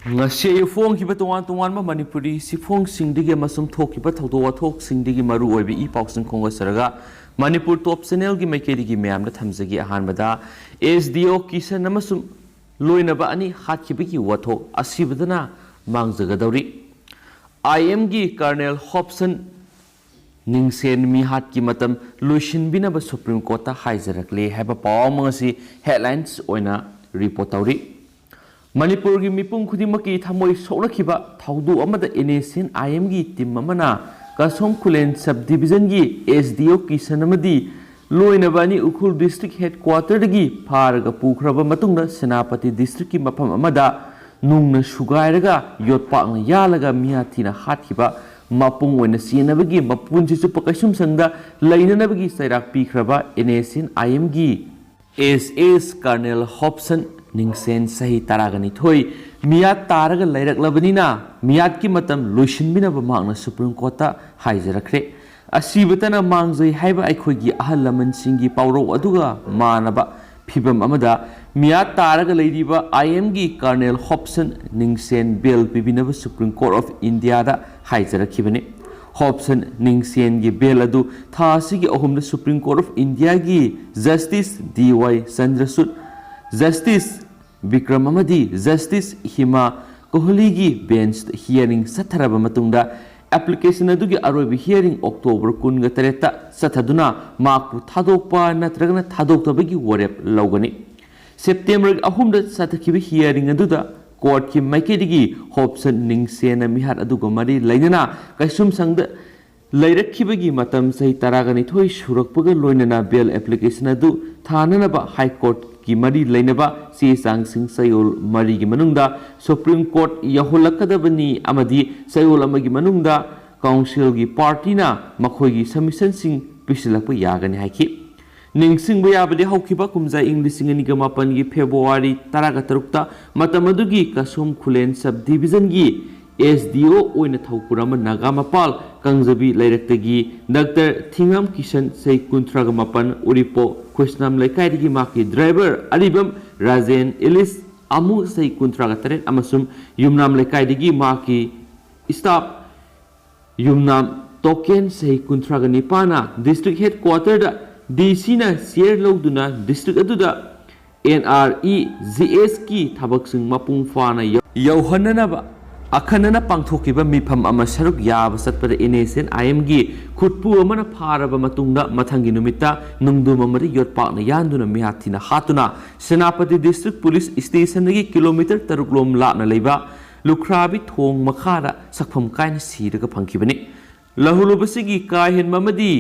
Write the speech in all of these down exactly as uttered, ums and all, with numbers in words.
ꯉꯁꯤ ꯑꯌꯨꯛ ꯐꯣꯡꯈꯤꯕ ꯇꯣꯉꯥꯟ ꯇꯣꯉꯥꯟꯕ ꯃꯅꯤꯄꯨꯔꯤ ꯁꯤꯐꯣꯡꯁꯤꯡꯗꯒꯤ ꯑꯃꯁꯨꯡ ꯊꯣꯛꯈꯤꯕ ꯊꯧꯗꯣꯛ ꯋꯥꯊꯣꯛꯁꯤꯡꯗꯒꯤ ꯃꯔꯨ ꯑꯣꯏꯕ ꯏ ꯄꯥꯎꯁꯤꯡ ꯈꯣꯝꯒꯠꯆꯔꯒ ꯃꯅꯤꯄꯨꯔ ꯇꯣꯞ ꯆꯦꯅꯦꯜꯒꯤ ꯃꯥꯏꯀꯩꯗꯒꯤ ꯃꯌꯥꯝꯗ ꯊꯝꯖꯒꯦ꯫ ꯑꯍꯥꯟꯕꯗ, ꯑꯦꯁ ꯗꯤ ꯑꯣ ꯀꯤꯁꯟ ꯑꯃꯁꯨꯡ ꯂꯣꯏꯅꯕ ꯑꯅꯤ ꯍꯥꯠꯈꯤꯕꯒꯤ ꯋꯥꯊꯣꯛ, ꯑꯁꯤꯕꯗꯅ ꯃꯥꯡꯖꯒꯗꯧꯔꯤ꯫ ꯑꯥꯏ ꯑꯦꯝꯒꯤ ꯀꯔꯅꯦꯜ ꯍꯣꯞꯁꯟ ꯅꯤꯡꯁꯦꯟ ꯃꯤꯍꯥꯠꯀꯤ ꯃꯇꯝ ꯂꯣꯏꯁꯤꯟꯕꯤꯅꯕ ꯁꯨꯄ꯭ꯔꯤꯝ ꯀꯣꯔꯠꯇ ꯍꯥꯏꯖꯔꯛꯂꯦ ꯍꯥꯏꯕ ꯄꯥꯎ ꯑꯃ ꯉꯁꯤ ꯍꯦꯗꯂꯥꯏꯟꯁ ꯑꯣꯏꯅ ꯔꯤꯄꯣꯔꯠ ꯇꯧꯔꯤ꯫ ꯃꯅꯤꯄꯨꯔꯒꯤ ꯃꯤꯄꯨꯝ ꯈꯨꯗꯤꯡꯃꯛꯀꯤ ꯊꯃꯣꯏ ꯁꯣꯛꯅꯈꯤꯕ ꯊꯧꯗꯣꯛ ꯑꯃꯗ ꯑꯦꯟ ꯑꯦꯁ ꯑꯦꯟ ꯑꯥꯏ ꯑꯦꯝꯒꯤ ꯇꯤꯝ ꯑꯃꯅ ꯀꯁꯣꯝ ꯈꯨꯂꯦꯟ ꯁꯕ ꯗꯤꯕꯤꯖꯟꯒꯤ ꯑꯦꯁ ꯗꯤ ꯑꯣ ꯀꯤꯁꯟ ꯑꯃꯗꯤ ꯂꯣꯏꯅꯕ ꯑꯅꯤ ꯎꯈ꯭ꯔꯨꯜ ꯗꯤꯁꯇ꯭ꯔꯤꯛ ꯍꯦꯗ ꯀ꯭ꯋꯥꯇꯔꯗꯒꯤ ꯐꯥꯔꯒ ꯄꯨꯈ꯭ꯔꯕ ꯃꯇꯨꯡꯗ ꯁꯦꯅꯥꯄꯇꯤ ꯗꯤꯁꯇ꯭ꯔꯤꯛꯀꯤ ꯃꯐꯝ ꯑꯃꯗ ꯅꯨꯡꯅ ꯁꯨꯒꯥꯏꯔꯒ ꯌꯣꯠꯄꯥꯛꯅ ꯌꯥꯜꯂꯒ ꯃꯤꯌꯥ ꯊꯤꯅ ꯍꯥꯠꯈꯤꯕ ꯃꯄꯨꯡ ꯑꯣꯏꯅ ꯆꯦꯟꯅꯕꯒꯤ ꯃꯄꯨꯟꯁꯤ ꯆꯨꯞꯄ ꯀꯩꯁꯨꯝꯁꯪꯗ ꯂꯩꯅꯅꯕꯒꯤ ꯆꯩꯔꯥꯛ ꯄꯤꯈ꯭ꯔꯕ ꯑꯦꯟ ꯑꯦꯁ ꯑꯦꯟ ꯑꯥꯏ ꯑꯦꯝꯒꯤ ꯑꯦꯁ ꯑꯦꯁ ꯀꯔꯅꯦꯜ ꯍꯣꯞꯁꯟ ꯅꯤꯡꯁꯦꯟ ꯆꯍꯤ ꯇꯔꯥꯒ ꯅꯤꯊꯣꯏ ꯃꯤꯌꯥꯠ ꯇꯥꯔꯒ ꯂꯩꯔꯛꯂꯕꯅꯤꯅ ꯃꯤꯌꯥꯠꯀꯤ ꯃꯇꯝ ꯂꯣꯏꯁꯤꯟꯕꯤꯅꯕ ꯃꯍꯥꯛꯅ ꯁꯨꯄ꯭ꯔꯤꯝ ꯀꯣꯔꯠꯇ ꯍꯥꯏꯖꯔꯛꯈ꯭ꯔꯦ꯫ ꯑꯁꯤꯕꯇꯅ ꯃꯥꯡꯖꯩ ꯍꯥꯏꯕ ꯑꯩꯈꯣꯏꯒꯤ ꯑꯍꯜ ꯂꯃꯟꯁꯤꯡꯒꯤ ꯄꯥꯎꯔꯧ ꯑꯗꯨꯒ ꯃꯥꯟꯅꯕ ꯐꯤꯚꯝ ꯑꯃꯗ ꯃꯤꯌꯥꯠ ꯇꯥꯔꯒ ꯂꯩꯔꯤꯕ ꯑꯥꯏ ꯑꯦꯝꯒꯤ ꯀꯔꯅꯦꯜ ꯍꯣꯞꯁꯟ ꯅꯤꯡꯁꯦꯟ ꯕꯦꯜ ꯄꯤꯕꯤꯅꯕ ꯁꯨꯄ꯭ꯔꯤꯝ ꯀꯣꯔꯠ ꯑꯣꯐ ꯏꯟꯗꯤꯌꯥꯗ ꯍꯥꯏꯖꯔꯛꯈꯤꯕꯅꯤ꯫ ꯍꯣꯞꯁꯟ ꯅꯤꯡꯁꯦꯟꯒꯤ ꯕꯦꯜ ꯑꯗꯨ ꯊꯥ ꯑꯁꯤꯒꯤ ꯑꯍꯨꯝꯗ ꯁꯨꯄ꯭ꯔꯤꯝ ꯀꯣꯔꯠ ꯑꯣꯐ ꯏꯟꯗꯤꯌꯥꯒꯤ ꯖꯁꯇꯤꯁ ꯗꯤ ꯋꯥꯏ ꯆꯟꯗ꯭ꯔꯆꯨꯗ, ꯖꯁꯇꯤꯁ ꯕꯤꯀ꯭ꯔꯝ ꯑꯃꯗꯤ ꯖꯁꯇꯤꯁ ꯍꯤꯃꯥ ꯀꯣꯍꯂꯤꯒꯤ ꯕꯦꯟꯆꯇ ꯍꯤꯌꯥꯔꯤꯡ ꯆꯠꯊꯔꯕ ꯃꯇꯨꯡꯗ ꯑꯦꯄ꯭ꯂꯤꯀꯦꯁꯟ ꯑꯗꯨꯒꯤ ꯑꯔꯣꯏꯕ ꯍꯤꯌꯥꯔꯤꯡ ꯑꯣꯛꯇꯣꯕꯔ ꯀꯨꯟꯒ ꯇꯔꯦꯠꯇ ꯆꯠꯊꯗꯨꯅ ꯃꯍꯥꯛꯄꯨ ꯊꯥꯗꯣꯛꯄ ꯅꯠꯇ꯭ꯔꯒꯅ ꯊꯥꯗꯣꯛꯇꯕꯒꯤ ꯋꯥꯔꯦꯞ ꯂꯧꯒꯅꯤ꯫ ꯁꯦꯞꯇꯦꯝꯕꯔ ꯑꯍꯨꯝꯗ ꯆꯠꯊꯈꯤꯕ ꯍꯤꯌꯥꯔꯤꯡ ꯑꯗꯨꯗ ꯀꯣꯔꯠꯀꯤ ꯃꯥꯏꯀꯩꯗꯒꯤ ꯍꯣꯞꯁꯟ ꯅꯤꯡꯁꯦꯟꯅ ꯃꯤꯍꯥꯠ ꯑꯗꯨꯒ ꯃꯔꯤ ꯂꯩꯅꯅ ꯀꯩꯁꯨꯝꯁꯪꯗ ꯂꯩꯔꯛꯈꯤꯕꯒꯤ ꯃꯇꯝ ꯆꯍꯤ ꯇꯔꯥꯒ ꯅꯤꯊꯣꯏ ꯁꯨꯔꯛꯄꯒ ꯂꯣꯏꯅꯅ ꯕꯦꯜ ꯑꯦꯄ꯭ꯂꯤꯀꯦꯁꯟ ꯑꯗꯨ ꯊꯥꯅꯅꯕ ꯍꯥꯏ ꯀꯣꯔꯠꯀꯤ ꯃꯔꯤ ꯂꯩꯅꯕ ꯆꯦ ꯆꯥꯡꯁꯤꯡ ꯆꯌꯣꯜ ꯃꯔꯤꯒꯤ ꯃꯅꯨꯡꯗ ꯁꯨꯄ꯭ꯔꯤꯝ ꯀꯣꯔꯠ ꯌꯧꯍꯜꯂꯛꯀꯗꯕꯅꯤ ꯑꯃꯗꯤ ꯆꯌꯣꯜ ꯑꯃꯒꯤ ꯃꯅꯨꯡꯗ ꯀꯥꯎꯟꯁꯤꯜꯒꯤ ꯄꯥꯔꯇꯤꯅ ꯃꯈꯣꯏꯒꯤ ꯁꯕꯃꯤꯁꯟꯁꯤꯡ ꯄꯤꯁꯤꯜꯂꯛꯄ ꯌꯥꯒꯅꯤ ꯍꯥꯏꯈꯤ꯫ ꯅꯤꯡꯁꯤꯡꯕ ꯌꯥꯕꯗꯤ, ꯍꯧꯈꯤꯕ ꯀꯨꯝꯖꯥ ꯏꯪ ꯂꯤꯁꯤꯡ ꯑꯅꯤꯒ ꯃꯥꯄꯟꯒꯤ ꯐꯦꯕ꯭ꯔꯨꯋꯥꯔꯤ ꯇꯔꯥꯒ ꯇꯔꯨꯛꯇ ꯃꯇꯝ ꯑꯗꯨꯒꯤ ꯀꯁꯣꯝ ꯈꯨꯂꯦꯟ ꯁꯕ ꯗꯤꯕꯤꯖꯟꯒꯤ ꯑꯦꯁ ꯗꯤ ꯑꯣ ꯑꯣꯏꯅ ꯊꯧꯄꯨꯔꯝꯕ ꯅꯥꯒꯥ ꯃꯄꯥꯜ ꯀꯪꯖꯕꯤ ꯂꯩꯔꯛꯇꯒꯤ ꯗꯥꯛꯇꯔ ꯊꯤꯉꯥꯝ ꯀꯤꯁꯟ, ꯆꯍꯤ ꯀꯨꯟꯊ꯭ꯔꯥꯒ ꯃꯥꯄꯟ, ꯎꯔꯤꯄꯣꯛ ꯈꯣꯏꯁꯅꯥꯝ ꯂꯩꯀꯥꯏꯗꯒꯤ ꯃꯍꯥꯛꯀꯤ ꯗ꯭ꯔꯥꯏꯚꯔ ꯑꯔꯤꯕꯝ ꯔꯥꯖꯦꯟ ꯏꯂꯤꯁ ꯑꯃꯨ ꯆꯍꯤ ꯀꯨꯟꯊ꯭ꯔꯥꯒ ꯇꯔꯦꯠ ꯑꯃꯁꯨꯡ ꯌꯨꯝꯅꯥꯝ ꯂꯩꯀꯥꯏꯗꯒꯤ ꯃꯍꯥꯛꯀꯤ staff ꯌꯨꯝꯅꯥꯝ ꯇꯣꯀꯦꯟ ꯆꯍꯤ ꯀꯨꯟꯊ꯭ꯔꯥꯒ ꯅꯤꯄꯥꯟꯅ district headquarterꯗ DCꯅ chair ꯂꯧꯗꯨꯅ district ꯑꯗꯨꯗ NREGSꯀꯤ ꯊꯕꯛꯁꯤꯡ ꯃꯄꯨꯡ ꯐꯥꯅ ꯌꯧ-, ꯌꯧꯍꯟꯅꯅꯕ ꯑꯈꯟꯅꯅ ꯄꯥꯡꯊꯣꯛꯈꯤꯕ ꯃꯤꯐꯝ ꯑꯃ ꯁꯔꯨꯛ ꯌꯥꯕ ꯆꯠꯄꯗ NSCN-IMꯒꯤ ꯈꯨꯠꯄꯨ ꯑꯃꯅ ꯐꯥꯔꯕ ꯃꯇꯨꯡꯗ ꯃꯊꯪꯒꯤ ꯅꯨꯃꯤꯠꯇ ꯅꯨꯡꯗꯨꯝ ꯑꯃꯗ ꯌꯣꯠꯄꯥꯛꯅ ꯌꯥꯟꯗꯨꯅ ꯃꯤꯍꯥꯠ ꯊꯤꯅ ꯍꯥꯠꯇꯨꯅ ꯁꯦꯅꯥꯄꯇꯤ district police stationꯗꯒꯤ kilometre ꯇꯔꯨꯛ ꯂꯣꯝ ꯂꯥꯞꯅ ꯂꯩꯕ ꯂꯨꯈ꯭ꯔꯥꯕꯤ ꯊꯣꯡ ꯃꯈꯥꯗ ꯁꯛꯐꯝ ꯀꯥꯏꯅ ꯁꯤꯔꯒ ꯐꯪꯈꯤꯕꯅꯤ꯫ ꯂꯧꯍꯧꯂꯨꯕꯁꯤꯒꯤ ꯀꯥ ꯍꯦꯟꯕ ꯑꯃꯗꯤ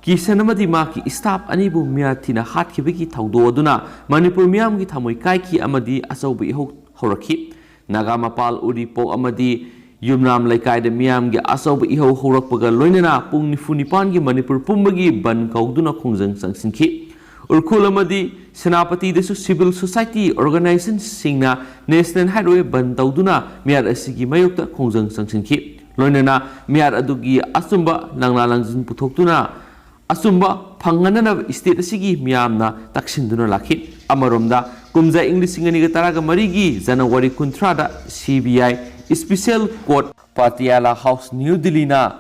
ꯀꯤꯁꯟ ꯑꯃꯗꯤ ꯃꯍꯥꯛꯀꯤ staff ꯑꯅꯤꯕꯨ ꯃꯤꯍꯥꯠ ꯊꯤꯅ ꯍꯥꯠꯈꯤꯕꯒꯤ ꯊꯧꯗꯣꯛ ꯑꯗꯨꯅ ꯃꯅꯤꯄꯨꯔ ꯃꯤꯌꯥꯝꯒꯤ ꯊꯃꯣꯏ ꯀꯥꯏꯈꯤ ꯑꯃꯗꯤ ꯑꯆꯧꯕ ꯏꯍꯧ ꯍꯧꯔꯛꯈꯤ꯫ ꯅꯥꯒꯥ ꯃꯄꯥꯜ ꯎꯔꯤꯄꯣꯛ ꯑꯃꯗꯤ ꯌꯨꯝꯅꯥꯝ ꯂꯩꯀꯥꯏꯗ ꯃꯤꯌꯥꯝꯒꯤ ꯑꯆꯧꯕ ꯏꯍꯧ ꯍꯧꯔꯛꯄꯒ ꯂꯣꯏꯅꯅ ꯄꯨꯡ ꯅꯤꯐꯨ ꯅꯤꯄꯥꯟꯒꯤ ꯃꯅꯤꯄꯨꯔ ꯄꯨꯝꯕꯒꯤ ꯕꯟ ꯀꯧꯗꯨꯅ ꯈꯣꯡꯖꯪ ꯆꯪꯁꯤꯟꯈꯤ꯫ ꯎꯔꯈꯨꯜ ꯑꯃꯗꯤ ꯁꯦꯅꯥꯄꯇꯤꯗꯁꯨ civil society organizationꯁꯤꯡꯅ National Highway ꯕꯟ ꯇꯧꯗꯨꯅ ꯃꯤꯍꯥꯠ ꯑꯁꯤꯒꯤ ꯃꯥꯌꯣꯛꯇ ꯈꯣꯡꯖꯪ ꯆꯪꯁꯤꯟꯈꯤ꯫ ꯂꯣꯏꯅꯅ ꯃꯤꯍꯥꯠ ꯑꯗꯨꯒꯤ ꯑꯆꯨꯝꯕ ꯂꯪꯂꯥ ꯂꯪꯖꯤꯟ ꯄꯨꯊꯣꯛꯇꯨꯅ ꯑꯆꯨꯝꯕ ꯐꯪꯍꯟꯅꯅꯕ state ꯑꯁꯤꯒꯤ ꯃꯤꯌꯥꯝꯅ ꯇꯛꯁꯤꯟꯗꯨꯅ ꯂꯥꯛꯈꯤ꯫ ꯑꯃꯔꯣꯝꯗ, ꯀꯨꯝꯖꯥ ꯏꯪ ꯂꯤꯁꯤꯡ ꯑꯅꯤꯒ ꯇꯔꯥꯒ ꯃꯔꯤꯒꯤ January ꯀꯨꯟꯊ꯭ꯔꯥꯗ CBI special court Patiala House, New Delhiꯅ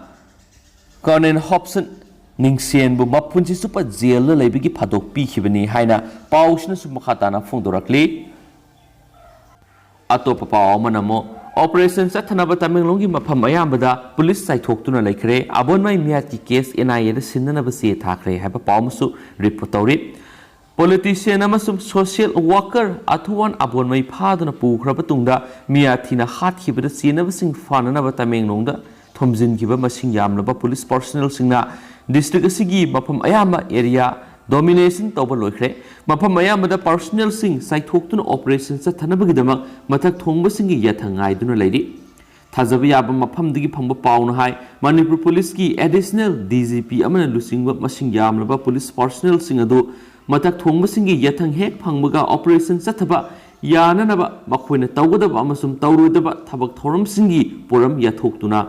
Colonel Hobson ꯅꯤꯡꯁꯦꯟꯕꯨ ꯃꯄꯨꯟꯁꯤ ꯆꯨꯞꯄ ꯖꯦꯜꯗ ꯂꯩꯕꯒꯤ ꯐꯥꯗꯣꯛ ꯄꯤꯈꯤꯕꯅꯤ ꯍꯥꯏꯅ ꯄꯥꯎꯁꯤꯅꯁꯨ ꯃꯈꯥ ꯇꯥꯅ ꯐꯣꯡꯗꯣꯔꯛꯂꯤ꯫ ꯑꯇꯣꯞꯄ ꯄꯥꯎ ꯑꯃꯅ ꯑꯃꯨꯛ, operation ꯆꯠꯊꯅꯕ ꯇꯃꯦꯡꯂꯣꯡꯒꯤ ꯃꯐꯝ ꯑꯌꯥꯝꯕꯗ police ꯆꯥꯏꯊꯣꯛꯇꯨꯅ ꯂꯩꯈ꯭ꯔꯦ꯫ ꯑꯕꯣꯟꯃꯩ ꯃꯤꯌꯥꯠꯀꯤ case NIAꯗ ꯁꯤꯟꯅꯅꯕ ꯆꯦ ꯊꯥꯈ꯭ꯔꯦ ꯍꯥꯏꯕ ꯄꯥꯎ ꯑꯃꯁꯨ report ꯇꯧꯔꯤ꯫ Politician ꯑꯃꯁꯨꯡ social worker ꯑꯊꯨꯋꯥꯟ ꯑꯕꯣꯟꯃꯩ ꯐꯥꯗꯨꯅ ꯄꯨꯈ꯭ꯔꯕ ꯇꯨꯡꯗ ꯃꯤꯌꯥꯠ ꯊꯤꯅ ꯍꯥꯠꯈꯤꯕꯗ ꯆꯦꯟꯅꯕꯁꯤꯡ ꯐꯥꯅꯅꯕ ꯇꯃꯦꯡꯂꯣꯡꯗ ꯊꯣꯝꯖꯤꯟꯈꯤꯕ ꯃꯁꯤꯡ ꯌꯥꯝꯂꯕ police personnelꯁꯤꯡꯅ district ꯑꯁꯤꯒꯤ ꯃꯐꯝ ꯑꯌꯥꯝꯕ area domination ꯇꯧꯕ ꯂꯣꯏꯈ꯭ꯔꯦ꯫ ꯃꯐꯝ ꯑꯌꯥꯝꯕꯗ personnelꯁꯤꯡ ꯆꯥꯏꯊꯣꯛꯇꯨꯅ operation ꯆꯠꯊꯅꯕꯒꯤꯗꯃꯛ ꯃꯊꯛ ꯊꯣꯡꯕꯁꯤꯡꯒꯤ ꯌꯥꯊꯪ ꯉꯥꯏꯗꯨꯅ ꯂꯩꯔꯤ꯫ ꯊꯥꯖꯕ ꯌꯥꯕ ꯃꯐꯝꯗꯒꯤ ꯐꯪꯕ ꯄꯥꯎꯅ ꯍꯥꯏ, ꯃꯅꯤꯄꯨꯔ policeꯀꯤ additional DGP ꯑꯃꯅ ꯂꯨꯆꯤꯡꯕ ꯃꯁꯤꯡ ꯌꯥꯝꯂꯕ police personnelꯁꯤꯡ ꯑꯗꯨ ꯃꯊꯛ ꯊꯣꯡꯕꯁꯤꯡꯒꯤ ꯌꯥꯊꯪ ꯍꯦꯛ ꯐꯪꯕꯒ operation ꯆꯠꯊꯕ ꯌꯥꯅꯅꯕ ꯃꯈꯣꯏꯅ ꯇꯧꯒꯗꯕ ꯑꯃꯁꯨꯡ ꯇꯧꯔꯣꯏꯗꯕ ꯊꯕꯛ ꯊꯧꯔꯝꯁꯤꯡꯒꯤ ꯄꯣꯔꯝ ꯌꯥꯊꯣꯛꯇꯨꯅ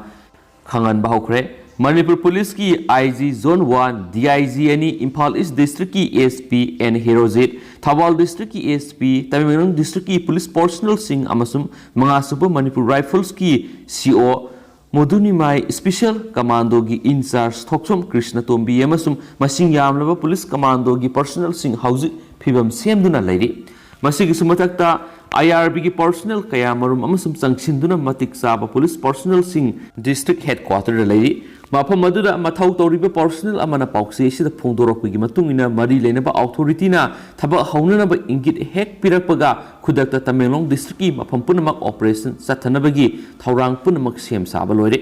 ꯈꯪꯍꯟꯕ ꯍꯧꯈ꯭ꯔꯦ꯫ ꯃꯅꯤꯄꯨꯔ ꯄꯨꯂꯤꯁꯀꯤ I G zone one, D I G ꯑꯅꯤ, ꯏꯝꯐꯥꯜ ꯏꯁ ꯗꯤꯁꯇ꯭ꯔꯤꯛꯀꯤ S P N Herojit, Thoubal ꯗꯤꯁꯇ꯭ꯔꯤꯛꯀꯤ ꯑꯦꯁ ꯄꯤ, ꯇꯃꯦꯡꯂꯣꯡ ꯗꯤꯁꯇ꯭ꯔꯤꯛꯀꯤ ꯄꯨꯂꯤꯁ ꯄꯔꯁꯅꯦꯜꯁꯤꯡ ꯑꯃꯁꯨꯡ ꯃꯉꯥꯁꯨꯕ ꯃꯅꯤꯄꯨꯔ ꯔꯥꯏꯐꯜꯁꯀꯤ ꯁꯤ ꯑꯣ ꯃꯨꯗꯨꯅꯤꯃꯥꯏ ꯁ꯭ꯄꯦꯁꯤꯌꯦꯜ ꯀꯃꯥꯟꯗꯣꯒꯤ ꯏꯟꯆꯥꯔꯖ ꯊꯣꯛꯆꯣꯝ ꯀ꯭ꯔꯤꯁꯅꯇꯣꯝꯕꯤ ꯑꯃꯁꯨꯡ ꯃꯁꯤꯡ ꯌꯥꯝꯂꯕ ꯄꯨꯂꯤꯁ ꯀꯃꯥꯟꯗꯣꯒꯤ ꯄꯔꯁꯅꯦꯜꯁꯤꯡ ꯍꯧꯖꯤꯛ ꯐꯤꯕꯝ ꯁꯦꯝꯗꯨꯅ ꯂꯩꯔꯤ꯫ ꯃꯁꯤꯒꯤꯁꯨ ꯃꯊꯛꯇ, ꯑꯥꯏ ꯑꯥꯔ ꯕꯤꯒꯤ ꯄꯔꯁꯅꯦꯜ ꯀꯌꯥꯃꯔꯨꯝ ꯑꯃꯁꯨꯡ ꯆꯪꯁꯤꯟꯗꯨꯅ ꯃꯇꯤꯛ ꯆꯥꯕ ꯄꯨꯂꯤꯁ ꯄꯔꯁꯅꯦꯜꯁꯤꯡ ꯗꯤꯁꯇ꯭ꯔꯤꯛ ꯍꯦꯗꯀ꯭ꯋꯥꯇꯔꯗ ꯂꯩꯔꯤ꯫ ꯃꯐꯝ ꯑꯗꯨꯗ ꯃꯊꯧ ꯇꯧꯔꯤꯕ ꯄꯔꯁꯅꯦꯜ ꯑꯃꯅ ꯄꯥꯎꯆꯦ ꯑꯁꯤꯗ ꯐꯣꯡꯗꯣꯔꯛꯄꯒꯤ ꯃꯇꯨꯡ ꯏꯟꯅ, ꯃꯔꯤ ꯂꯩꯅꯕ ꯑꯣꯊꯣꯔꯤꯇꯤꯅ ꯊꯕꯛ ꯍꯧꯅꯅꯕ ꯏꯪꯒꯤꯠ ꯍꯦꯛ ꯄꯤꯔꯛꯄꯒ, ꯈꯨꯗꯛꯇ ꯇꯃꯦꯡꯂꯣꯡ ꯗꯤꯁꯇ꯭ꯔꯤꯛꯀꯤ ꯃꯐꯝ ꯄꯨꯝꯅꯃꯛ ꯑꯣꯄꯔꯦꯁꯟ ꯆꯠꯊꯅꯕꯒꯤ ꯊꯧꯔꯥꯡ ꯄꯨꯝꯅꯃꯛ ꯁꯦꯝ ꯁꯥꯕ ꯂꯣꯏꯔꯦ꯫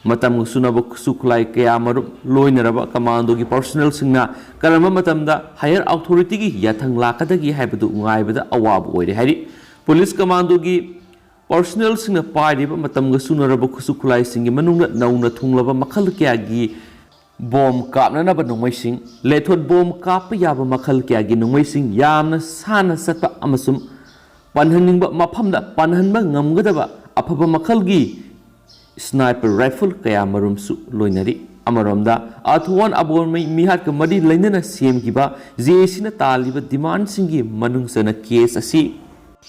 ꯃꯇꯝꯒ ꯆꯨꯅꯕ ꯈꯨꯠꯁꯨ ꯈꯨꯠꯂꯥꯏ ꯀꯌꯥ ꯃꯔꯨꯝ ꯂꯣꯏꯅꯔꯕ ꯀꯃꯥꯟꯗꯣꯒꯤ ꯄꯔꯁꯅꯦꯜꯁꯤꯡꯅ ꯀꯔꯝꯕ ꯃꯇꯝꯗ ꯍꯥꯌꯔ ꯑꯣꯊꯣꯔꯤꯇꯤꯒꯤ ꯌꯥꯊꯪ ꯂꯥꯛꯀꯗꯒꯦ ꯍꯥꯏꯕꯗꯨ ꯉꯥꯏꯕꯗ ꯑꯋꯥꯕ ꯑꯣꯏꯔꯦ ꯍꯥꯏꯔꯤ꯫ ꯄꯨꯂꯤꯁ ꯀꯃꯥꯟꯗꯣꯒꯤ ꯄꯔꯁꯅꯦꯜꯁꯤꯡꯅ ꯄꯥꯏꯔꯤꯕ ꯃꯇꯝꯒ ꯆꯨꯅꯔꯕ ꯈꯨꯠꯁꯨ ꯈꯨꯠꯂꯥꯏꯁꯤꯡꯒꯤ ꯃꯅꯨꯡꯗ ꯅꯧꯅ ꯊꯨꯡꯂꯕ ꯃꯈꯜ ꯀꯌꯥꯒꯤ ꯕꯣꯝ ꯀꯥꯞꯅꯅꯕ ꯅꯣꯡꯃꯩꯁꯤꯡ, ꯂꯦꯊꯣꯠ ꯕꯣꯝ ꯀꯥꯞꯄ ꯌꯥꯕ ꯃꯈꯜ ꯀꯌꯥꯒꯤ ꯅꯣꯡꯃꯩꯁꯤꯡ, ꯌꯥꯝꯅ ꯁꯥꯟꯅ ꯆꯠꯄ ꯑꯃꯁꯨꯡ ꯄꯟꯍꯟꯅꯤꯡꯕ ꯃꯐꯝꯗ ꯄꯟꯍꯟꯕ ꯉꯝꯒꯗꯕ ꯑꯐꯕ ꯃꯈꯜꯒꯤ ꯁ꯭ꯅꯥꯏꯄꯔ ꯔꯥꯏꯐꯜ ꯀꯌꯥ ꯃꯔꯨꯝꯁꯨ ꯂꯣꯏꯅꯔꯤ꯫ ꯑꯃꯔꯣꯝꯗ, ꯑꯥꯔꯊꯨꯋꯥꯟ ꯑꯕꯣꯟꯃꯩ ꯃꯤꯍꯥꯠꯀ ꯃꯔꯤ ꯂꯩꯅꯅ ꯁꯦꯝꯈꯤꯕ ꯖꯦ ꯑꯦ ꯁꯤꯅ ꯇꯥꯜꯂꯤꯕ ꯗꯤꯃꯥꯟꯁꯤꯡꯒꯤ ꯃꯅꯨꯡ ꯆꯟꯅ ꯀꯦꯁ ꯑꯁꯤ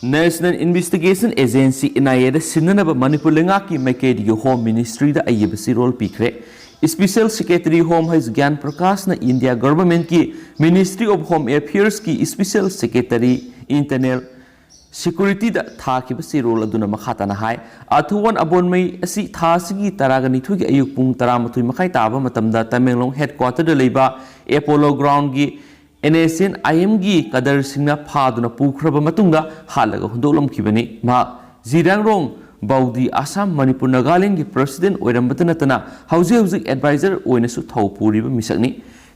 ꯅꯦꯁꯅꯦꯜ ꯏꯟꯚꯦꯁꯇꯤꯒꯦꯁꯟ ꯑꯦꯖꯦꯟꯁꯤ, ꯑꯦꯟ ꯑꯥꯏ ꯑꯦꯗ ꯁꯤꯟꯅꯅꯕ ꯃꯅꯤꯄꯨꯔ ꯂꯩꯉꯥꯛꯀꯤ ꯃꯥꯏꯀꯩꯗꯒꯤ ꯍꯣꯝ ꯃꯤꯅꯤꯁꯇ꯭ꯔꯤꯗ ꯑꯏꯕ ꯆꯦꯔꯣꯜ ꯄꯤꯈ꯭ꯔꯦ꯫ ꯏꯁꯄꯤꯁꯦꯜ ꯁꯦꯀ꯭ꯔꯦꯇꯔꯤ ꯍꯣꯝ ꯍꯩꯁ ꯒ꯭ꯌꯥꯟ ꯄ꯭ꯔꯀꯥꯁꯅ ꯏꯟꯗꯤꯌꯥ ꯒꯚꯔꯟꯃꯦꯟꯠꯀꯤ ꯃꯤꯅꯤꯁꯇ꯭ꯔꯤ ꯑꯣꯐ ꯍꯣꯝ ꯑꯦꯐꯤꯌꯔꯁꯀꯤ ꯏꯁꯄꯤꯁꯦꯜ ꯁꯦꯀ꯭ꯔꯦꯇꯔꯤ ꯏꯟꯇꯔꯅꯦꯜ ꯁꯦꯀ꯭ꯌꯨꯔꯤꯇꯤꯗ ꯊꯥꯈꯤꯕ ꯆꯦꯔꯣꯜ ꯑꯗꯨꯅ ꯃꯈꯥ ꯇꯥꯅ ꯍꯥꯏ, ꯑꯥꯔꯊꯨꯋꯥꯟ ꯑꯕꯣꯟꯃꯩ ꯑꯁꯤ ꯊꯥ ꯑꯁꯤꯒꯤ ꯇꯔꯥꯒ ꯅꯤꯊꯣꯏꯒꯤ ꯑꯌꯨꯛ ꯄꯨꯡ ꯇꯔꯥꯃꯥꯊꯣꯏ ꯃꯈꯥꯏ ꯇꯥꯕ ꯃꯇꯝꯗ ꯇꯃꯦꯡꯂꯣꯡ ꯍꯦꯗꯀ꯭ꯋꯥꯇꯔꯗ ꯂꯩꯕ ꯑꯦꯄꯣꯂꯣ ꯒ꯭ꯔꯥꯎꯟꯒꯤ ꯑꯦꯟ ꯑꯦꯁ ꯑꯦꯟ ꯑꯥꯏ ꯑꯦꯝꯒꯤ ꯀꯗꯔꯁꯤꯡꯅ ꯐꯥꯗꯨꯅ ꯄꯨꯈ꯭ꯔꯕ ꯃꯇꯨꯡꯗ ꯍꯥꯠꯂꯒ ꯍꯨꯟꯗꯣꯛꯂꯝꯈꯤꯕꯅꯤ꯫ ꯃꯍꯥꯛ ꯖꯤꯔꯥꯡꯔꯣꯡ ꯕꯧꯗꯤ ꯑꯁꯥꯝ ꯃꯅꯤꯄꯨꯔ ꯅꯥꯒꯥꯂꯦꯟꯒꯤ ꯄ꯭ꯔꯁꯤꯗꯦꯟꯠ ꯑꯣꯏꯔꯝꯕꯇ ꯅꯠꯇꯅ ꯍꯧꯖꯤꯛ ꯍꯧꯖꯤꯛ ꯑꯦꯗꯚꯥꯏꯖꯔ ꯑꯣꯏꯅꯁꯨ ꯊꯧ ꯄꯨꯔꯤꯕ ꯃꯤꯁꯛꯅꯤ꯫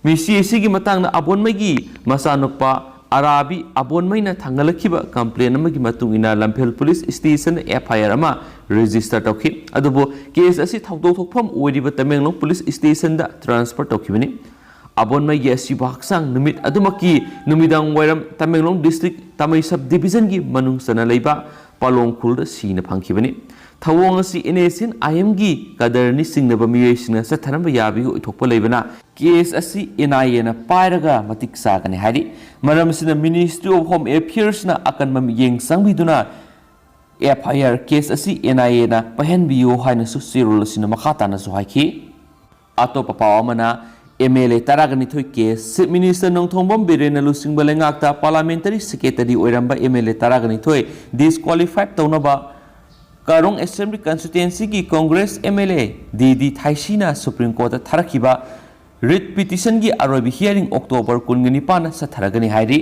ꯃꯤꯁꯤ ꯑꯁꯤꯒꯤ ꯃꯇꯥꯡꯗ ꯑꯕꯣꯟꯃꯩꯒꯤ ꯃꯆꯥꯅꯨꯄꯥ ꯑꯔꯥꯕꯤ ꯑꯕꯣꯟꯃꯩꯅ ꯊꯥꯡꯒꯠꯂꯛꯈꯤꯕ ꯀꯝꯄ꯭ꯂꯦꯟ ꯑꯃꯒꯤ ꯃꯇꯨꯡ ꯏꯟꯅ ꯂꯝꯐꯦꯜ ꯄꯨꯂꯤꯁ ꯁ꯭ꯇꯦꯁꯟꯗ ꯑꯦꯐ ꯑꯥꯏ ꯑꯥꯔ ꯑꯃ ꯔꯦꯖꯤꯁꯇꯔ ꯇꯧꯈꯤ꯫ ꯑꯗꯨꯕꯨ ꯀꯦꯁ ꯑꯁꯤ ꯊꯧꯗꯣꯛ ꯊꯣꯛꯐꯝ ꯑꯣꯏꯔꯤꯕ ꯇꯃꯦꯡꯂꯣꯡ ꯄꯨꯂꯤꯁ ꯁ꯭ꯇꯦꯁꯟꯗ ꯇ꯭ꯔꯥꯟꯁꯐꯔ ꯇꯧꯈꯤꯕꯅꯤ꯫ ꯑꯕꯣꯟꯃꯩꯒꯤ ꯑꯁꯤꯕ ꯍꯛꯆꯥꯡ ꯅꯨꯃꯤꯠ ꯑꯗꯨꯃꯛꯀꯤ ꯅꯨꯃꯤꯗꯥꯡ ꯋꯥꯏꯔꯝ ꯇꯃꯦꯡꯂꯣꯡ ꯗꯤꯁꯇ꯭ꯔꯤꯛ ꯇꯥꯃꯩ ꯁꯕ ꯗꯤꯕꯤꯖꯟꯒꯤ ꯃꯅꯨꯡ ꯆꯟꯅ ꯂꯩꯕ ꯄꯥꯂꯣꯡ ꯈꯨꯜꯗ ꯁꯤꯅ ꯐꯪꯈꯤꯕꯅꯤ꯫ ꯊꯧꯑꯣꯡ ꯑꯁꯤ NSCN IMꯒꯤ ꯀꯗꯔꯅꯤ ꯆꯤꯡꯅꯕ ꯃꯤꯑꯣꯏꯁꯤꯡꯅ ꯆꯠꯊꯔꯝꯕ ꯌꯥꯕꯒꯤ ꯑꯣꯏꯊꯣꯛꯄ ꯂꯩꯕꯅ case ꯑꯁꯤ NIAꯅ ꯄꯥꯏꯔꯒ ꯃꯇꯤꯛ ꯆꯥꯒꯅꯤ ꯍꯥꯏꯔꯤ꯫ ꯃꯔꯝ ꯑꯁꯤꯅ Ministry of Home Affairsꯅ ꯑꯀꯟꯕ ꯃꯤꯠꯌꯦꯡ ꯆꯪꯕꯤꯗꯨꯅ FIR case ꯑꯁꯤ NIAꯅ ꯄꯥꯏꯍꯟꯕꯤꯌꯨ ꯍꯥꯏꯅꯁꯨ ꯆꯦꯔꯣꯜ ꯑꯁꯤꯅ ꯃꯈꯥ ꯇꯥꯅꯁꯨ ꯍꯥꯏꯈꯤ꯫ ꯑꯇꯣꯞꯄ ꯄꯥꯎ ꯑꯃꯅ, MLA ꯇꯔꯥꯒ ꯅꯤꯊꯣꯏ case, Chief Minister ꯅꯣꯡꯊꯣꯝꯕꯝ ꯕꯤꯔꯦꯟꯅ ꯂꯨꯆꯤꯡꯕ ꯂꯩꯉꯥꯛꯇ Parliamentary Secretary ꯑꯣꯏꯔꯝꯕ MLA ꯇꯔꯥꯒ ꯅꯤꯊꯣꯏ disqualified ꯇꯧꯅꯕ ꯀꯥꯔꯣꯡ Assembly Constituencyꯒꯤ Congress MLA ꯗꯤ ꯗꯤ ꯊꯥꯏꯁꯤꯅ Supreme Courtꯇ ꯊꯥꯔꯛꯈꯤꯕ writ petitionꯒꯤ ꯑꯔꯣꯏꯕ hearing October ꯀꯨꯟꯒ ꯅꯤꯄꯥꯟꯗ ꯆꯠꯊꯔꯒꯅꯤ ꯍꯥꯏꯔꯤ꯫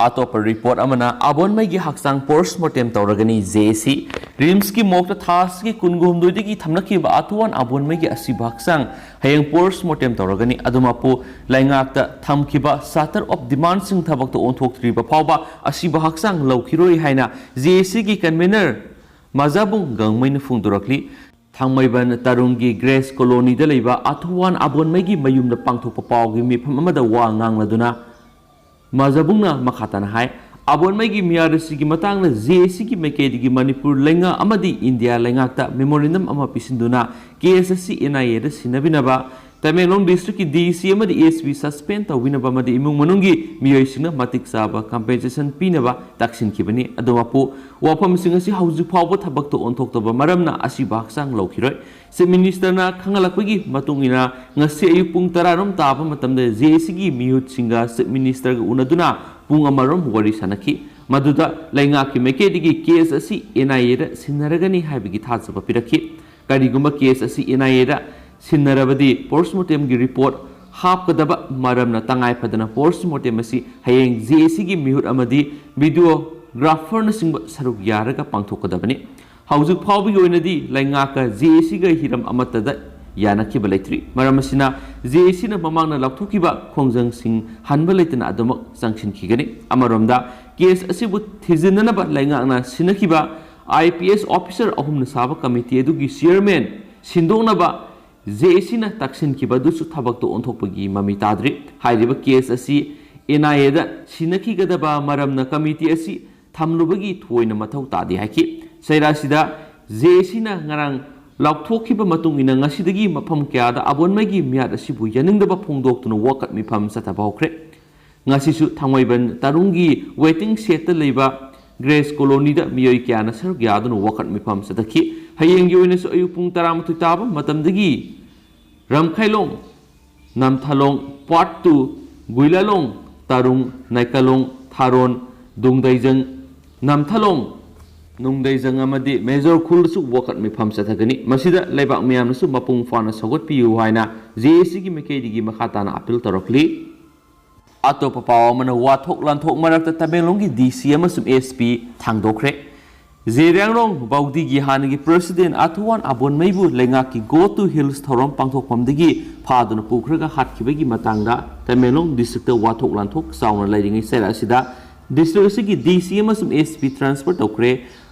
ꯑꯇꯣꯞꯄ report ꯑꯃꯅ, ꯑꯕꯣꯟꯃꯩꯒꯤ ꯍꯛꯆꯥꯡ post mortem ꯇꯧꯔꯒꯅꯤ JAC꯫ RIMSꯀꯤ morgueꯇ ꯊꯥ ꯑꯁꯤꯒꯤ ꯀꯨꯟꯒ ꯍꯨꯝꯗꯣꯏꯗꯒꯤ ꯊꯝꯂꯛꯈꯤꯕ ꯑꯥꯊꯨꯋꯥꯟ ꯑꯕꯣꯟꯃꯩꯒꯤ ꯑꯁꯤꯕ ꯍꯛꯆꯥꯡ ꯍꯌꯦꯡ post mortem ꯇꯧꯔꯒꯅꯤ꯫ ꯑꯗꯨꯃꯛꯄꯨ, ꯂꯩꯉꯥꯛꯇ ꯊꯝꯈꯤꯕ charter of demandꯁꯤꯡ ꯊꯕꯛꯇ ꯑꯣꯟꯊꯣꯛꯇ꯭ꯔꯤꯕ ꯐꯥꯎꯕ ꯑꯁꯤꯕ ꯍꯛꯆꯥꯡ ꯂꯧꯈꯤꯔꯣꯏ ꯍꯥꯏꯅ JACꯒꯤ convener ꯃꯖꯥꯕꯨꯡ ꯒꯥꯡꯃꯩꯅ ꯐꯣꯡꯗꯣꯔꯛꯂꯤ꯫ ꯊꯥꯡꯃꯩꯕꯟ ꯇꯔꯨꯡꯒꯤ Grace Colonyꯗ ꯂꯩꯕ ꯑꯥꯊꯨꯋꯥꯟ ꯑꯕꯣꯟꯃꯩꯒꯤ ꯃꯌꯨꯝꯗ ꯄꯥꯡꯊꯣꯛꯄ ꯄꯥꯎꯒꯤ ꯃꯤꯐꯝ ꯑꯃꯗ ꯋꯥ ꯉꯥꯡꯂꯗꯨꯅ ꯃꯖꯥꯕꯨꯡꯅ ꯃꯈꯥ ꯇꯥꯅ ꯍꯥꯏ, ꯑꯕꯣꯟꯃꯩꯒꯤ ꯃꯤꯌꯥꯔ ꯑꯁꯤꯒꯤ ꯃꯇꯥꯡꯗ JACꯒꯤ ꯃꯥꯏꯀꯩꯗꯒꯤ ꯃꯅꯤꯄꯨꯔ ꯂꯩꯉꯥꯛ ꯑꯃꯗꯤ ꯏꯟꯗꯤꯌꯥ ꯂꯩꯉꯥꯛꯇ memorandum ꯑꯃ ꯄꯤꯁꯤꯟꯗꯨꯅ case ꯑꯁꯤ NIAꯗ ꯁꯤꯟꯅꯕꯤꯅꯕ, ꯇꯃꯦꯡꯂꯣꯡ districtꯀꯤ DC ꯑꯃꯗꯤ SP suspend ꯇꯧꯕꯤꯅꯕ ꯑꯃꯗꯤ ꯏꯃꯨꯡ ꯃꯅꯨꯡꯒꯤ ꯃꯤꯑꯣꯏꯁꯤꯡꯅ ꯃꯇꯤꯛ ꯆꯥꯕ compensation ꯄꯤꯅꯕ ꯇꯛꯁꯤꯟꯈꯤꯕꯅꯤ꯫ ꯑꯗꯨꯃꯛꯄꯨ, ꯋꯥꯐꯝꯁꯤꯡ ꯑꯁꯤ ꯍꯧꯖꯤꯛ ꯐꯥꯎꯕ ꯊꯕꯛꯇ ꯑꯣꯟꯊꯣꯛꯇꯕ ꯃꯔꯝꯅ ꯑꯁꯤꯕ ꯍꯛꯆꯥꯡ ꯂꯧꯈꯤꯔꯣꯏ꯫ Chief Ministerꯅ ꯈꯪꯍꯜꯂꯛꯄꯒꯤ ꯃꯇꯨꯡ ꯏꯟꯅ, ꯉꯁꯤ ꯑꯌꯨꯛ ꯄꯨꯡ ꯇꯔꯥꯔꯣꯝ ꯇꯥꯕ ꯃꯇꯝꯗ JACꯒꯤ ꯃꯤꯍꯨꯠꯁꯤꯡꯒ Chief Ministerꯒ ꯎꯅꯗꯨꯅ ꯄꯨꯡ ꯑꯃꯔꯣꯝ ꯋꯥꯔꯤ ꯁꯥꯟꯅꯈꯤ꯫ ꯃꯗꯨꯗ ꯂꯩꯉꯥꯛꯀꯤ ꯃꯥꯏꯀꯩꯗꯒꯤ case ꯑꯁꯤ NIAꯗ ꯁꯤꯟꯅꯔꯒꯅꯤ ꯍꯥꯏꯕꯒꯤ ꯊꯥꯖꯕ ꯄꯤꯔꯛꯈꯤ꯫ ꯀꯔꯤꯒꯨꯝꯕ case ꯑꯁꯤ NIAꯗ ꯁꯤꯟꯅꯔꯕꯗꯤ post mortemꯒꯤ report ꯍꯥꯞꯀꯗꯕ ꯃꯔꯝꯅ ꯇꯉꯥꯏ ꯐꯗꯅ post mortem ꯑꯁꯤ ꯍꯌꯦꯡ JACꯒꯤ ꯃꯤꯍꯨꯠ ꯑꯃꯗꯤ videographerꯅꯆꯤꯡꯕ ꯁꯔꯨꯛ ꯌꯥꯔꯒ ꯄꯥꯡꯊꯣꯛꯀꯗꯕꯅꯤ꯫ ꯍꯧꯖꯤꯛ ꯐꯥꯎꯕꯒꯤ ꯑꯣꯏꯅꯗꯤ ꯂꯩꯉꯥꯛꯀ JACꯒ ꯍꯤꯔꯝ ꯑꯃꯠꯇꯗ ꯌꯥꯅꯈꯤꯕ ꯂꯩꯇ꯭ꯔꯤ꯫ ꯃꯔꯝ ꯑꯁꯤꯅ, JACꯅ ꯃꯃꯥꯡꯗ ꯂꯥꯎꯊꯣꯛꯈꯤꯕ ꯈꯣꯡꯖꯪꯁꯤꯡ ꯍꯟꯕ ꯂꯩꯇꯅ ꯑꯗꯨꯃꯛ ꯆꯪꯁꯤꯟꯈꯤꯒꯅꯤ꯫ ꯑꯃꯔꯣꯝꯗ, case ꯑꯁꯤꯕꯨ ꯊꯤꯖꯤꯟꯅꯅꯕ ꯂꯩꯉꯥꯛꯅ ꯁꯤꯟꯅꯈꯤꯕ IPS officer ꯑꯍꯨꯝꯅ ꯁꯥꯕ committee ꯑꯗꯨꯒꯤ chairman ꯁꯤꯟꯗꯣꯛꯅꯕ JACꯅ ꯇꯛꯁꯤꯟꯈꯤꯕ ꯑꯗꯨꯁꯨ ꯊꯕꯛꯇ ꯑꯣꯟꯊꯣꯛꯄꯒꯤ ꯃꯃꯤ ꯇꯥꯗ꯭ꯔꯤ꯫ ꯍꯥꯏꯔꯤꯕ case ꯑꯁꯤ NIAꯗ ꯁꯤꯟꯅꯈꯤꯒꯗꯕ ꯃꯔꯝꯅ committee ꯑꯁꯤ ꯊꯝꯂꯨꯕꯒꯤ ꯊꯣꯏꯅ ꯃꯊꯧ ꯇꯥꯗꯦ ꯍꯥꯏꯈꯤ꯫ ꯆꯩꯔꯥꯁꯤꯗ ꯖꯦ ꯑꯦ ꯁꯤꯅ ꯉꯔꯥꯡ ꯂꯥꯎꯊꯣꯛꯈꯤꯕ ꯃꯇꯨꯡ ꯏꯟꯅ ꯉꯁꯤꯗꯒꯤ ꯃꯐꯝ ꯀꯌꯥꯗ ꯑꯕꯣꯟꯃꯩꯒꯤ ꯃꯤꯍꯥꯠ ꯑꯁꯤꯕꯨ ꯌꯥꯅꯤꯡꯗꯕ ꯐꯣꯡꯗꯣꯛꯇꯨꯅ ꯋꯥꯀꯠ ꯃꯤꯐꯝ ꯆꯠꯊꯕ ꯍꯧꯈ꯭ꯔꯦ꯫ ꯉꯁꯤꯁꯨ ꯊꯥꯡꯃꯩꯕꯟ ꯇꯔꯨꯡꯒꯤ ꯋꯦꯇꯤꯡ ꯁꯦꯠꯇ ꯂꯩꯕ ꯒ꯭ꯔꯦꯁ ꯀꯣꯂꯣꯅꯤꯗ ꯃꯤꯑꯣꯏ ꯀꯌꯥꯅ ꯁꯔꯨꯛ ꯌꯥꯗꯨꯅ ꯋꯥꯀꯠ ꯃꯤꯐꯝ ꯆꯠꯊꯈꯤ꯫ ꯍꯌꯦꯡꯒꯤ ꯑꯣꯏꯅꯁꯨ ꯑꯌꯨꯛ ꯄꯨꯡ ꯇꯔꯥꯃꯥꯊꯣꯏ ꯇꯥꯕ ꯃꯇꯝꯗꯒꯤ ꯔꯝꯈꯩꯂꯣꯡ, ꯅꯝꯊꯥꯂꯣꯡ, ꯄꯥꯔꯠ ꯇꯨ, ꯒꯨꯏꯂꯥꯂꯣꯡ, ꯇꯔꯨꯡ, ꯅꯥꯏꯀꯥꯂꯣꯡ, ꯊꯥꯔꯣꯟ, ꯗꯨꯡꯗꯩꯖꯪ, ꯅꯝꯊꯥꯂꯣꯡ, ꯅꯨꯡꯗꯩꯖꯪ ꯑꯃꯗꯤ ꯃꯦꯖꯣꯔ ꯈꯨꯜꯗꯁꯨ ꯋꯥꯀꯠ ꯃꯤꯐꯝ ꯆꯠꯊꯒꯅꯤ꯫ ꯃꯁꯤꯗ ꯂꯩꯕꯥꯛ ꯃꯤꯌꯥꯝꯅꯁꯨ ꯃꯄꯨꯡ ꯐꯥꯅ ꯁꯧꯒꯠꯄꯤꯌꯨ ꯍꯥꯏꯅ ꯖꯦ ꯑꯦ ꯁꯤꯒꯤ ꯃꯥꯏꯀꯩꯗꯒꯤ ꯃꯈꯥ ꯇꯥꯅ ꯑꯥꯄꯤꯜ ꯇꯧꯔꯛꯂꯤ꯫ ꯑꯇꯣꯞꯄ ꯄꯥꯎ ꯑꯃꯅ, ꯋꯥꯊꯣꯛ ꯂꯥꯟꯊꯣꯛ ꯃꯔꯛꯇ ꯇꯃꯦꯡꯂꯣꯡꯒꯤ ꯗꯤ ꯁꯤ ꯑꯃꯁꯨꯡ ꯑꯦꯁ ꯄꯤ ꯊꯥꯡꯗꯣꯛꯈ꯭ꯔꯦ꯫ ꯖꯤꯔꯤꯌꯥꯡꯔꯣꯡ ꯕꯥꯎꯗꯤꯒꯤ ꯍꯥꯟꯅꯒꯤ ꯄ꯭ꯔꯦꯁꯤꯗꯦꯟ ꯑꯊꯨꯋꯥꯟ ꯑꯕꯣꯟꯃꯩꯕꯨ ꯂꯩꯉꯥꯛꯀꯤ Go to Hills ꯊꯧꯔꯝ ꯄꯥꯡꯊꯣꯛꯐꯝꯗꯒꯤ ꯐꯥꯗꯨꯅ ꯄꯨꯈ꯭ꯔꯒ ꯍꯥꯠꯈꯤꯕꯒꯤ ꯃꯇꯥꯡꯗ ꯇꯃꯦꯡꯂꯣꯡ ꯗꯤꯁꯇ꯭ꯔꯤꯛꯇ ꯋꯥꯊꯣꯛ ꯂꯥꯟꯊꯣꯛ ꯆꯥꯎꯅ ꯂꯩꯔꯤꯉꯩ ꯆꯩꯔꯥꯛ ꯑꯁꯤꯗ ꯗꯤꯁꯇ꯭ꯔꯤꯛ ꯑꯁꯤꯒꯤ ꯗꯤ ꯁꯤ ꯑꯃꯁꯨꯡ ꯑꯦꯁ ꯄꯤ ꯇ꯭ꯔꯥꯟꯁꯐꯔ ꯇꯧꯈ꯭ꯔꯦ꯫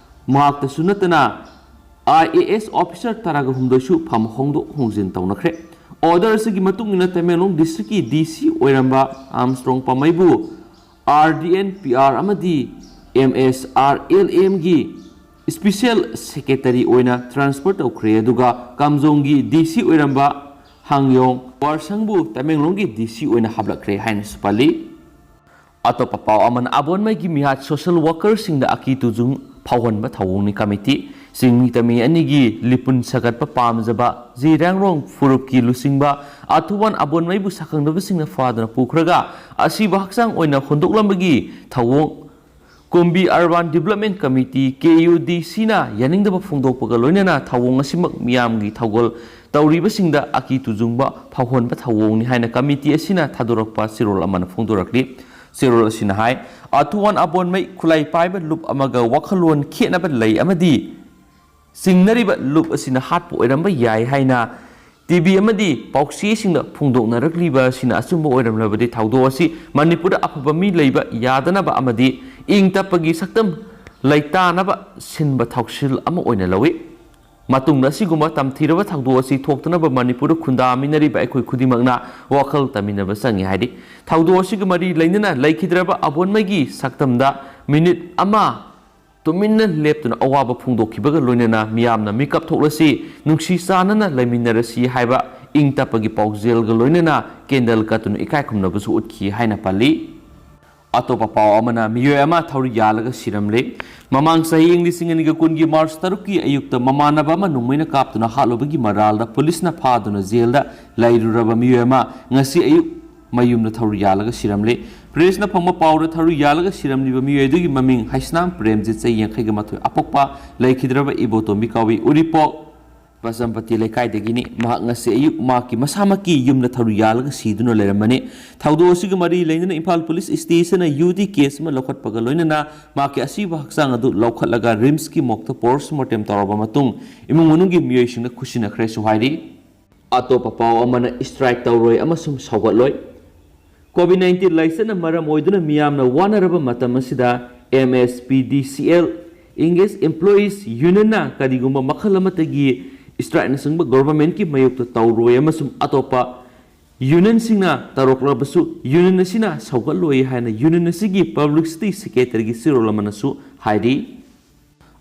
ꯃꯍꯥꯛꯇꯁꯨ ꯅꯠꯇꯅ ꯑꯥꯏ ꯑꯦ ꯑꯦꯁ ꯑꯣꯐꯤꯁꯥꯔ ꯇꯔꯥꯒ ꯍꯨꯝꯗꯣꯏꯁꯨ ꯐꯝ ꯍꯣꯡꯗꯣꯛ ꯍꯣꯡꯖꯤꯟ ꯇꯧꯅꯈ꯭ꯔꯦ꯫ ꯑꯣꯔꯗꯔ ꯑꯁꯤꯒꯤ ꯃꯇꯨꯡ ꯏꯟꯅ ꯇꯃꯦꯡꯂꯣꯡ ꯗꯤꯁꯇ꯭ꯔꯤꯛꯀꯤ ꯗꯤ ꯁꯤ ꯑꯣꯏꯔꯝꯕ ꯑꯥꯔꯝꯁꯇ꯭ꯔꯣꯡ ꯄꯥꯃꯩꯕꯨ R D N P R ꯑꯃꯗꯤ ꯑꯦꯝ ꯑꯦꯁ ꯑꯥꯔ ꯑꯦꯜ ꯑꯦꯝꯒꯤ ꯁ꯭ꯄꯤꯁꯦꯜ ꯁꯦꯀ꯭ꯔꯦꯇꯔꯤ ꯑꯣꯏꯅ ꯇ꯭ꯔꯥꯟꯁꯐꯔ ꯇꯧꯈ꯭ꯔꯦ, ꯑꯗꯨꯒ ꯀꯥꯝꯖꯣꯡꯒꯤ ꯗꯤ ꯁꯤ ꯑꯣꯏꯔꯝꯕ ꯍꯥꯡꯌꯣꯡ ꯋꯥꯔꯁꯪꯕꯨ ꯇꯃꯦꯡꯂꯣꯡꯒꯤ ꯗꯤ ꯁꯤ ꯑꯣꯏꯅ ꯍꯥꯞꯂꯛꯈ꯭ꯔꯦ ꯍꯥꯏꯅꯁꯨ ꯄꯜꯂꯤ꯫ ꯑꯇꯣꯞꯄ ꯄꯥꯎ ꯑꯃꯅ, ꯑꯕꯣꯟꯃꯩꯒꯤ ꯃꯤꯍꯥꯠ ꯁꯣꯁꯤꯌꯦꯜ ꯋꯥꯔꯀꯔꯁꯤꯡꯗ ꯑꯀꯤ ꯇꯨꯖꯨꯡ ꯐꯥꯎꯍꯟꯕ ꯊꯧꯑꯣꯡꯅꯤ꯫ ꯀꯃꯤꯇꯤ ꯆꯤꯡꯃꯤ ꯇꯝꯃꯤ ꯑꯅꯤꯒꯤ ꯂꯤꯄꯨꯟ ꯁꯥꯒꯠꯄ ꯄꯥꯝꯖꯕ ꯖꯤꯔꯤꯌꯥꯡꯔꯣꯡ ꯐꯨꯔꯨꯞꯀꯤ ꯂꯨꯆꯤꯡꯕ ꯑꯊꯨꯋꯥꯟ ꯑꯕꯣꯟꯃꯩꯕꯨ ꯁꯛꯈꯪꯗꯕꯁꯤꯡꯅ ꯐꯥꯗꯨꯅ ꯄꯨꯈ꯭ꯔꯒ ꯑꯁꯤꯕ ꯍꯛꯆꯥꯡ ꯑꯣꯏꯅ ꯍꯨꯟꯗꯣꯛꯂꯝꯕꯒꯤ ꯊꯧꯑꯣꯡ ꯀꯨꯝꯕꯤ Urban Development Committee, ꯀꯦ ꯌꯨ ꯗꯤ ꯁꯤꯅ ꯌꯥꯅꯤꯡꯗꯕ ꯐꯣꯡꯗꯣꯛꯄꯒ ꯂꯣꯏꯅꯅ ꯊꯧꯑꯣꯡ ꯑꯁꯤꯃꯛ ꯃꯤꯌꯥꯝꯒꯤ ꯊꯧꯒꯜ ꯇꯧꯔꯤꯕꯁꯤꯡꯗ ꯑꯀꯤ ꯇꯨꯖꯨꯡꯕ ꯐꯥꯎꯍꯟꯕ ꯊꯧꯑꯣꯡꯅꯤ ꯍꯥꯏꯅ ꯀꯃꯤꯇꯤ ꯑꯁꯤꯅ ꯊꯥꯗꯣꯔꯛꯄ ꯆꯦꯔꯣꯜ ꯑꯃꯅ ꯐꯣꯡꯗꯣꯔꯛꯂꯤ꯫ ꯆꯦꯔꯣꯜ ꯑꯁꯤꯅ ꯍꯥꯏ, ꯑꯊꯨꯋꯥꯟ ꯑꯕꯣꯟꯃꯩ ꯈꯨꯠꯂꯥꯏ ꯄꯥꯏꯕ ꯂꯨꯞ ꯑꯃꯒ ꯋꯥꯈꯜꯂꯣꯟ ꯈꯦꯠꯅꯕ ꯂꯩ ꯑꯃꯗꯤ ꯆꯤꯡꯅꯔꯤꯕ ꯂꯨꯞ ꯑꯁꯤꯅ ꯍꯥꯠꯄ ꯑꯣꯏꯔꯝꯕ ꯌꯥꯏ ꯍꯥꯏꯅ ꯇꯤ ꯚꯤ ꯑꯃꯗꯤ ꯄꯥꯎꯆꯦꯁꯤꯡꯗ ꯐꯣꯡꯗꯣꯛꯅꯔꯛꯂꯤꯕ ꯑꯁꯤꯅ ꯑꯆꯨꯝꯕ ꯑꯣꯏꯔꯝꯂꯕꯗꯤ ꯊꯧꯗꯣꯛ ꯑꯁꯤ ꯃꯅꯤꯄꯨꯔꯗ ꯑꯐꯕ ꯃꯤ ꯂꯩꯕ ꯌꯥꯗꯅꯕ ꯑꯃꯗꯤ ꯏꯪ ꯇꯞꯄꯒꯤ ꯁꯛꯇꯝ ꯂꯩꯇꯥꯅꯕ ꯁꯤꯟꯕ ꯊꯧꯁꯤꯜ ꯑꯃ ꯑꯣꯏꯅ ꯂꯧꯏ꯫ ꯃꯇꯨꯡꯗ ꯑꯁꯤꯒꯨꯝꯕ ꯇꯝꯊꯤꯔꯕ ꯊꯧꯗꯣꯛ ꯑꯁꯤ ꯊꯣꯛꯇꯅꯕ ꯃꯅꯤꯄꯨꯔꯗ ꯈꯨꯟꯗꯥꯃꯤꯟꯅꯔꯤꯕ ꯑꯩꯈꯣꯏ ꯈꯨꯗꯤꯡꯃꯛꯅ ꯋꯥꯈꯜ ꯇꯥꯃꯤꯟꯅꯕ ꯆꯪꯏ ꯍꯥꯏꯔꯤ꯫ ꯊꯧꯗꯣꯛ ꯑꯁꯤꯒ ꯃꯔꯤ ꯂꯩꯅꯅ ꯂꯩꯈꯤꯗ꯭ꯔꯕ ꯑꯕꯣꯟꯃꯩꯒꯤ ꯁꯛꯇꯝꯗ ꯃꯤꯅꯤꯠ ꯑꯃ ꯇꯨꯃꯤꯟꯅ ꯂꯦꯞꯇꯨꯅ ꯑꯋꯥꯕ ꯐꯣꯡꯗꯣꯛꯈꯤꯕꯒ ꯂꯣꯏꯅꯅ ꯃꯤꯌꯥꯝꯅ ꯃꯤꯀꯞ ꯊꯣꯛꯂꯁꯤ, ꯅꯨꯡꯁꯤ ꯆꯥꯟꯅꯅ ꯂꯩꯃꯤꯟꯅꯔꯁꯤ ꯍꯥꯏꯕ ꯏꯪ ꯇꯞꯄꯒꯤ ꯄꯥꯎꯖꯦꯜꯒ ꯂꯣꯏꯅꯅ ꯀꯦꯟꯗꯜ ꯀꯠꯇꯨꯅ ꯏꯀꯥꯏ ꯈꯨꯝꯅꯕꯁꯨ ꯎꯠꯈꯤ ꯍꯥꯏꯅ ꯄꯜꯂꯤ꯫ ꯑꯇꯣꯞꯄ ꯄꯥꯎ ꯑꯃꯅ, ꯃꯤꯑꯣꯏ ꯑꯃ ꯊꯧꯔꯤ ꯌꯥꯜꯂꯒ ꯁꯤꯔꯝꯂꯦ꯫ ꯃꯃꯥꯡ ꯆꯍꯤ ꯏꯪ ꯂꯤꯁꯤꯡ ꯑꯅꯤꯒ ꯀꯨꯟꯒꯤ ꯃꯥꯔꯆ ꯇꯔꯨꯛꯀꯤ ꯑꯌꯨꯛꯇ ꯃꯃꯥꯟꯅꯕ ꯑꯃ ꯅꯣꯡꯃꯩꯅ ꯀꯥꯞꯇꯨꯅ ꯍꯥꯠꯂꯨꯕꯒꯤ ꯃꯔꯥꯜꯗ ꯄꯨꯂꯤꯁꯅ ꯐꯥꯗꯨꯅ ꯖꯦꯜꯗ ꯂꯩꯔꯨꯔꯕ ꯃꯤꯑꯣꯏ ꯑꯃ ꯉꯁꯤ ꯑꯌꯨꯛ ꯃꯌꯨꯝꯗ ꯊꯧꯔꯤ ꯌꯥꯜꯂꯒ ꯁꯤꯔꯝꯂꯦ꯫ ꯄ꯭ꯔꯦꯁꯅ ꯐꯪꯕ ꯄꯥꯎꯗ, ꯊꯧꯔꯤ ꯌꯥꯜꯂꯒ ꯁꯤꯔꯝꯂꯤꯕ ꯃꯤꯑꯣꯏ ꯑꯗꯨꯒꯤ ꯃꯃꯤꯡ ꯍꯩꯁꯅꯥꯝ ꯄ꯭ꯔꯦꯝꯖꯤꯠ, ꯆꯍꯤ ꯌꯥꯡꯈꯩꯒ ꯃꯥꯊꯣꯏ, ꯑꯄꯣꯛꯄ ꯂꯩꯈꯤꯗ꯭ꯔꯕ ꯏꯕꯣꯇꯣꯝꯕꯤ ꯀꯥꯎꯏ, ꯎꯔꯤꯄꯣꯛ ꯄꯆꯝꯄꯇꯤ ꯂꯩꯀꯥꯏꯗꯒꯤꯅꯤ꯫ ꯃꯍꯥꯛ ꯉꯁꯤ ꯑꯌꯨꯛ ꯃꯍꯥꯛꯀꯤ ꯃꯁꯥꯃꯛꯀꯤ ꯌꯨꯝꯗ ꯊꯧꯔꯤ ꯌꯥꯜꯂꯒ ꯁꯤꯗꯨꯅ ꯂꯩꯔꯝꯕꯅꯤ꯫ ꯊꯧꯗꯣꯛ ꯑꯁꯤꯒ ꯃꯔꯤ ꯂꯩꯅꯅ ꯏꯝꯐꯥꯜ ꯄꯨꯂꯤꯁ ꯁ꯭ꯇꯦꯁꯟꯅ ꯌꯨ ꯗꯤ ꯀꯦꯁ ꯑꯃ ꯂꯧꯈꯠꯄꯒ ꯂꯣꯏꯅꯅ ꯃꯍꯥꯛꯀꯤ ꯑꯁꯤꯕ ꯍꯛꯆꯥꯡ ꯑꯗꯨ ꯂꯧꯈꯠꯂꯒ ꯔꯤꯝꯁꯀꯤ ꯃꯣꯔꯒꯇ ꯄꯣꯁꯃꯣꯔꯇꯦꯝ ꯇꯧꯔꯕ ꯃꯇꯨꯡ ꯏꯃꯨꯡ ꯃꯅꯨꯡꯒꯤ ꯃꯤꯑꯣꯏꯁꯤꯡꯗ ꯈꯨꯠꯁꯤꯟꯅꯈ꯭ꯔꯦꯁꯨ ꯍꯥꯏꯔꯤ꯫ ꯑꯇꯣꯞꯄ ꯄꯥꯎ ꯑꯃꯅ, ꯏꯁꯇ꯭ꯔꯥꯏꯛ ꯇꯧꯔꯣꯏ ꯑꯃꯁꯨꯡ ꯁꯧꯒꯠꯂꯣꯏ꯫ ꯀꯣꯚꯤꯗ ꯅꯥꯏꯟꯇꯤꯟ ꯂꯥꯏꯆꯠꯅ ꯃꯔꯝ ꯑꯣꯏꯗꯨꯅ ꯃꯤꯌꯥꯝꯅ ꯋꯥꯅꯔꯕ ꯃꯇꯝ ꯑꯁꯤꯗ, ꯑꯦꯝ ꯑꯦꯁ ꯄꯤ ꯗꯤ ꯁꯤ ꯑꯦꯜ, ꯏꯪꯒꯦꯖ ꯑꯦꯝꯄ꯭ꯂꯣꯌꯤꯁ ꯌꯨꯅꯤꯌꯟꯅ ꯀꯔꯤꯒꯨꯝꯕ ꯃꯈꯜ ꯑꯃꯠꯇꯒꯤ ꯏꯁꯇ꯭ꯔꯥꯏꯛꯅꯆꯤꯡꯕ ꯒꯣꯚꯔꯟꯃꯦꯟꯠꯀꯤ ꯃꯥꯌꯣꯛꯇ ꯇꯧꯔꯣꯏ ꯑꯃꯁꯨꯡ ꯑꯇꯣꯞꯄ ꯌꯨꯅꯤꯌꯟꯁꯤꯡꯅ ꯇꯧꯔꯛꯂꯕꯁꯨ, ꯌꯨꯅꯤꯌꯟ ꯑꯁꯤꯅ ꯁꯧꯒꯠꯂꯣꯏ ꯍꯥꯏꯅ ꯌꯨꯅꯤꯌꯟ ꯑꯁꯤꯒꯤ ꯄꯕ꯭ꯂꯤꯁꯤꯇꯤ ꯁꯦꯀ꯭ꯔꯦꯇꯔꯤꯒꯤ ꯆꯦꯔꯣꯜ ꯑꯃꯅꯁꯨ ꯍꯥꯏꯔꯤ꯫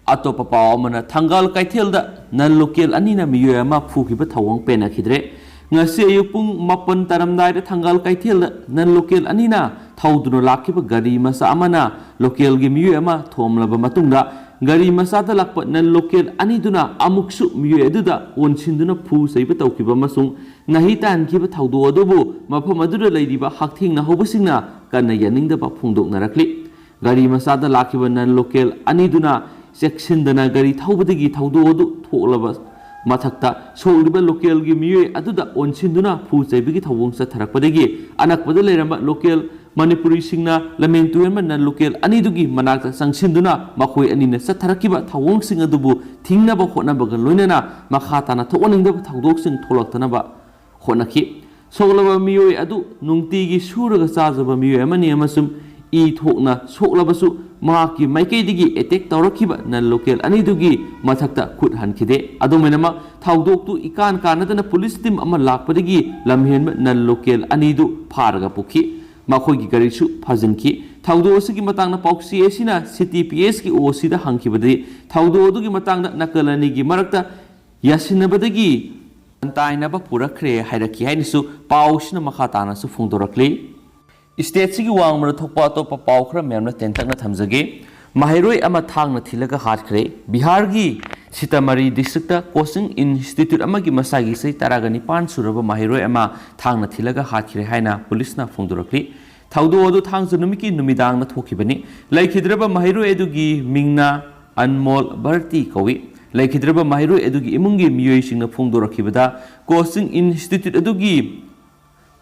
ꯑꯇꯣꯞꯄ ꯄꯥꯎ ꯑꯃꯅ, ꯊꯪꯒꯥꯜ ꯀꯩꯊꯦꯜꯗ ꯅꯟ ꯂꯣꯀꯦꯜ ꯑꯅꯤꯅ ꯃꯤꯑꯣꯏ ꯑꯃ ꯐꯨꯈꯤꯕ ꯊꯧꯑꯣꯡ ꯄꯦꯟꯅꯈꯤꯗ꯭ꯔꯦ꯫ ꯉꯁꯤ ꯑꯌꯨꯛ ꯄꯨꯡ ꯃꯥꯄꯟ ꯇꯥꯔꯝꯗꯥꯏꯗ ꯊꯪꯒꯥꯜ ꯀꯩꯊꯦꯜꯗ ꯅꯟ ꯂꯣꯀꯦꯜ ꯑꯅꯤꯅ ꯊꯧꯗꯨꯅ ꯂꯥꯛꯈꯤꯕ ꯒꯥꯔꯤ ꯃꯆꯥ ꯑꯃꯅ ꯂꯣꯀꯦꯜꯒꯤ ꯃꯤꯑꯣꯏ ꯑꯃ ꯊꯣꯝꯂꯕ ꯃꯇꯨꯡꯗ, ꯒꯥꯔꯤ ꯃꯆꯥꯗ ꯂꯥꯛꯄ ꯅꯟ ꯂꯣꯀꯦꯜ ꯑꯅꯤꯗꯨꯅ ꯑꯃꯨꯛꯁꯨ ꯃꯤꯑꯣꯏ ꯑꯗꯨꯗ ꯑꯣꯟꯁꯤꯟꯗꯨꯅ ꯐꯨ ꯆꯩꯕ ꯇꯧꯈꯤꯕ ꯑꯃꯁꯨꯡ ꯅꯥꯍꯤ ꯇꯥꯍꯟꯈꯤꯕ ꯊꯧꯗꯣꯛ ꯑꯗꯨꯕꯨ ꯃꯐꯝ ꯑꯗꯨꯗ ꯂꯩꯔꯤꯕ ꯍꯛꯊꯦꯡꯅꯍꯧꯕꯁꯤꯡꯅ ꯀꯟꯅ ꯌꯥꯅꯤꯡꯗꯕ ꯐꯣꯡꯗꯣꯛꯅꯔꯛꯂꯤ꯫ ꯒꯥꯔꯤ ꯃꯆꯥꯗ ꯂꯥꯛꯈꯤꯕ ꯅꯟ ꯂꯣꯀꯦꯜ ꯑꯅꯤꯗꯨꯅ ꯆꯦꯛꯁꯤꯟꯗꯅ ꯒꯥꯔꯤ ꯊꯧꯕꯗꯒꯤ ꯊꯧꯗꯣꯛ ꯑꯗꯨ ꯊꯣꯛꯂꯕ ꯃꯊꯛꯇ, ꯁꯣꯛꯂꯤꯕ ꯂꯣꯀꯦꯜꯒꯤ ꯃꯤꯑꯣꯏ ꯑꯗꯨꯗ ꯑꯣꯟꯁꯤꯟꯗꯨꯅ ꯐꯨ ꯆꯩꯕꯒꯤ ꯊꯧꯑꯣꯡ ꯆꯠꯊꯔꯛꯄꯗꯒꯤ ꯑꯅꯛꯄꯗ ꯂꯩꯔꯝꯕ ꯂꯣꯀꯦꯜ ꯃꯅꯤꯄꯨꯔꯤꯁꯤꯡꯅ ꯂꯝꯍꯦꯟ ꯇꯨꯍꯦꯟꯕ ꯅꯟ ꯂꯣꯀꯦꯜ ꯑꯅꯤꯗꯨꯒꯤ ꯃꯅꯥꯛꯇ ꯆꯪꯁꯤꯟꯗꯨꯅ ꯃꯈꯣꯏ ꯑꯅꯤꯅ ꯆꯠꯊꯔꯛꯈꯤꯕ ꯊꯧꯑꯣꯡꯁꯤꯡ ꯑꯗꯨꯕꯨ ꯊꯤꯡꯅꯕ ꯍꯣꯠꯅꯕꯒ ꯂꯣꯏꯅꯅ ꯃꯈꯥ ꯇꯥꯅ ꯊꯣꯛꯍꯟꯅꯤꯡꯗꯕ ꯊꯧꯗꯣꯛꯁꯤꯡ ꯊꯣꯛꯂꯛꯇꯅꯕ ꯍꯣꯠꯅꯈꯤ꯫ ꯁꯣꯛꯂꯕ ꯃꯤꯑꯣꯏ ꯑꯗꯨ ꯅꯨꯡꯇꯤꯒꯤ ꯁꯨꯔꯒ ꯆꯥꯖꯕ ꯃꯤꯑꯣꯏ ꯑꯃꯅꯤ ꯑꯃꯁꯨꯡ ꯏ ꯊꯣꯛꯅ ꯁꯣꯛꯂꯕꯁꯨ ꯃꯍꯥꯛꯀꯤ ꯃꯥꯏꯀꯩꯗꯒꯤ ꯑꯦꯇꯦꯛ ꯇꯧꯔꯛꯈꯤꯕ ꯅꯟ ꯂꯣꯀꯦꯜ ꯑꯅꯤꯗꯨꯒꯤ ꯃꯊꯛꯇ ꯈꯨꯠ ꯍꯟꯈꯤꯗꯦ꯫ ꯑꯗꯨꯝ ꯑꯣꯏꯅꯃꯛ, ꯊꯧꯗꯣꯛꯇꯨ ꯏꯀꯥꯟ ꯀꯥꯟꯅꯗꯅ ꯄꯨꯂꯤꯁ ꯇꯤꯝ ꯑꯃ ꯂꯥꯛꯄꯗꯒꯤ ꯂꯝꯍꯦꯟꯕ ꯅꯟ ꯂꯣꯀꯦꯜ ꯑꯅꯤꯗꯨ ꯐꯥꯔꯒ ꯄꯨꯈꯤ꯫ ꯃꯈꯣꯏꯒꯤ ꯒꯥꯔꯤꯁꯨ ꯐꯥꯖꯤꯟꯈꯤ꯫ ꯊꯧꯗꯣꯛ ꯑꯁꯤꯒꯤ ꯃꯇꯥꯡꯗ ꯄꯥꯎꯆꯦ ꯑꯁꯤꯅ ꯁꯤꯇꯤ ꯄꯤ ꯑꯦꯁꯀꯤ ꯑꯣ ꯁꯤꯗ ꯍꯪꯈꯤꯕꯗꯤ, ꯊꯧꯗꯣꯛ ꯑꯗꯨꯒꯤ ꯃꯇꯥꯡꯗ ꯅꯥꯀꯜ ꯑꯅꯤꯒꯤ ꯃꯔꯛꯇ ꯌꯥꯁꯤꯟꯅꯕꯗꯒꯤ ꯇꯥꯏꯅꯕ ꯄꯨꯔꯛꯈ꯭ꯔꯦ ꯍꯥꯏꯔꯛꯈꯤ ꯍꯥꯏꯅꯁꯨ ꯄꯥꯎꯁꯤꯅ ꯃꯈꯥ ꯇꯥꯅꯁꯨ ꯐꯣꯡꯗꯣꯔꯛꯂꯤ꯫ ꯁ꯭ꯇꯦꯠꯁꯤꯒꯤ ꯋꯥꯡꯃꯗ ꯊꯣꯛꯄ ꯑꯇꯣꯞꯄ ꯄꯥꯎ ꯈꯔ ꯃꯌꯥꯝꯅ ꯇꯦꯟꯇꯛꯅ ꯊꯝꯖꯒꯦ꯫ ꯃꯍꯩꯔꯣꯏ ꯑꯃ ꯊꯥꯡꯅ ꯊꯤꯜꯂꯒ ꯍꯥꯠꯈ꯭ꯔꯦ꯫ ꯕꯤꯍꯥꯔꯒꯤ ꯁꯤꯇꯥꯃꯥꯔꯤ ꯗꯤꯁꯇ꯭ꯔꯤꯛꯇ ꯀꯣꯆꯤꯡ ꯏꯟꯁꯇꯤꯇ꯭ꯌꯨꯠ ꯑꯃꯒꯤ ꯃꯁꯥꯒꯤ ꯆꯍꯤ ꯇꯔꯥꯒ ꯅꯤꯄꯥꯟ ꯁꯨꯔꯕ ꯃꯍꯩꯔꯣꯏ ꯑꯃ ꯊꯥꯡꯅ ꯊꯤꯜꯂꯒ ꯍꯥꯠꯈ꯭ꯔꯦ ꯍꯥꯏꯅ ꯄꯨꯂꯤꯁꯅ ꯐꯣꯡꯗꯣꯔꯛꯂꯤ꯫ ꯊꯧꯗꯣꯛ ꯑꯗꯨ ꯊꯥꯡꯖ ꯅꯨꯃꯤꯠꯀꯤ ꯅꯨꯃꯤꯗꯥꯡꯗ ꯊꯣꯛꯈꯤꯕꯅꯤ꯫ ꯂꯩꯈꯤꯗ꯭ꯔꯕ ꯃꯍꯩꯔꯣꯏ ꯑꯗꯨꯒꯤ ꯃꯤꯡꯅ ꯑꯟꯃꯣꯜ ꯚꯥꯔꯇꯤ ꯀꯧꯏ꯫ ꯂꯩꯈꯤꯗ꯭ꯔꯕ ꯃꯍꯩꯔꯣꯏ ꯑꯗꯨꯒꯤ ꯏꯃꯨꯡꯒꯤ ꯃꯤꯑꯣꯏꯁꯤꯡꯅ ꯐꯣꯡꯗꯣꯔꯛꯈꯤꯕꯗ, ꯀꯣꯆꯤꯡ ꯏꯟꯁꯇꯤꯇ꯭ꯌꯨꯠ ꯑꯗꯨꯒꯤ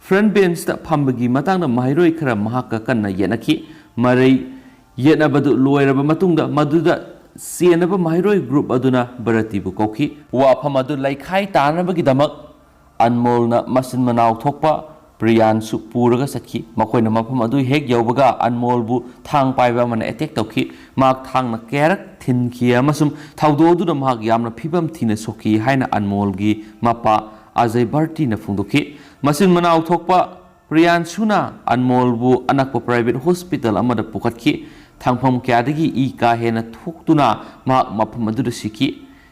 ꯐ꯭ꯔꯟꯠ ꯕꯦꯟꯁꯇ ꯐꯝꯕꯒꯤ ꯃꯇꯥꯡꯗ ꯃꯍꯩꯔꯣꯏ ꯈꯔ ꯃꯍꯥꯛꯀ ꯀꯟꯅ ꯌꯦꯠꯅꯈꯤ꯫ ꯃꯔꯩ ꯌꯦꯠꯅꯕꯗꯨ ꯂꯣꯏꯔꯕ ꯃꯇꯨꯡꯗ, ꯃꯗꯨꯗ ꯆꯦꯟꯅꯕ ꯃꯍꯩꯔꯣꯏ ꯒ꯭ꯔꯨꯞ ꯑꯗꯨꯅ ꯚꯥꯔꯇꯤꯕꯨ ꯀꯧꯈꯤ꯫ ꯋꯥꯐꯝ ꯑꯗꯨ ꯂꯩꯈꯥꯏ ꯇꯥꯅꯕꯒꯤꯗꯃꯛ ꯑꯟꯃꯣꯜꯅ ꯃꯆꯤꯟ ꯃꯅꯥꯎ ꯊꯣꯛꯄ ꯄ꯭ꯔꯤꯌꯥꯟꯁꯨ ꯄꯨꯔꯒ ꯆꯠꯈꯤ꯫ ꯃꯈꯣꯏꯅ ꯃꯐꯝ ꯑꯗꯨ ꯍꯦꯛ ꯌꯧꯕꯒ, ꯑꯟꯃꯣꯜꯕꯨ ꯊꯥꯡ ꯄꯥꯏꯕ ꯑꯃꯅ ꯑꯦꯇꯦꯛ ꯇꯧꯈꯤ꯫ ꯃꯍꯥꯛ ꯊꯥꯡꯅ ꯀꯌꯥꯔꯛ ꯊꯤꯟꯈꯤ ꯑꯃꯁꯨꯡ ꯊꯧꯗꯣꯛ ꯑꯗꯨꯗ ꯃꯍꯥꯛ ꯌꯥꯝꯅ ꯐꯤꯕꯝ ꯊꯤꯅ ꯁꯣꯛꯈꯤ ꯍꯥꯏꯅ ꯑꯟꯃꯣꯜꯒꯤ ꯃꯄꯥ ꯑꯖꯌ ꯚꯥꯔꯇꯤꯅ ꯐꯣꯡꯗꯣꯛꯈꯤ꯫ ꯃꯆꯤꯟ ꯃꯅꯥꯎ ꯊꯣꯛꯄ ꯄ꯭ꯔꯤꯌꯥꯟꯁꯨꯅ ꯑꯟꯃꯣꯜꯕꯨ ꯑꯅꯛꯄ ꯄ꯭ꯔꯥꯏꯚꯦꯠ ꯍꯣꯁꯄꯤꯇꯥꯜ ꯑꯃꯗ ꯄꯨꯈꯠꯈꯤ꯫ ꯊꯥꯡꯐꯝ ꯀꯌꯥꯗꯒꯤ ꯏ ꯀꯥ ꯍꯦꯟꯅ ꯊꯣꯛꯇꯨꯅ ꯃꯍꯥꯛ ꯃꯐꯝ ꯑꯗꯨꯗ ꯁꯤꯈꯤ꯫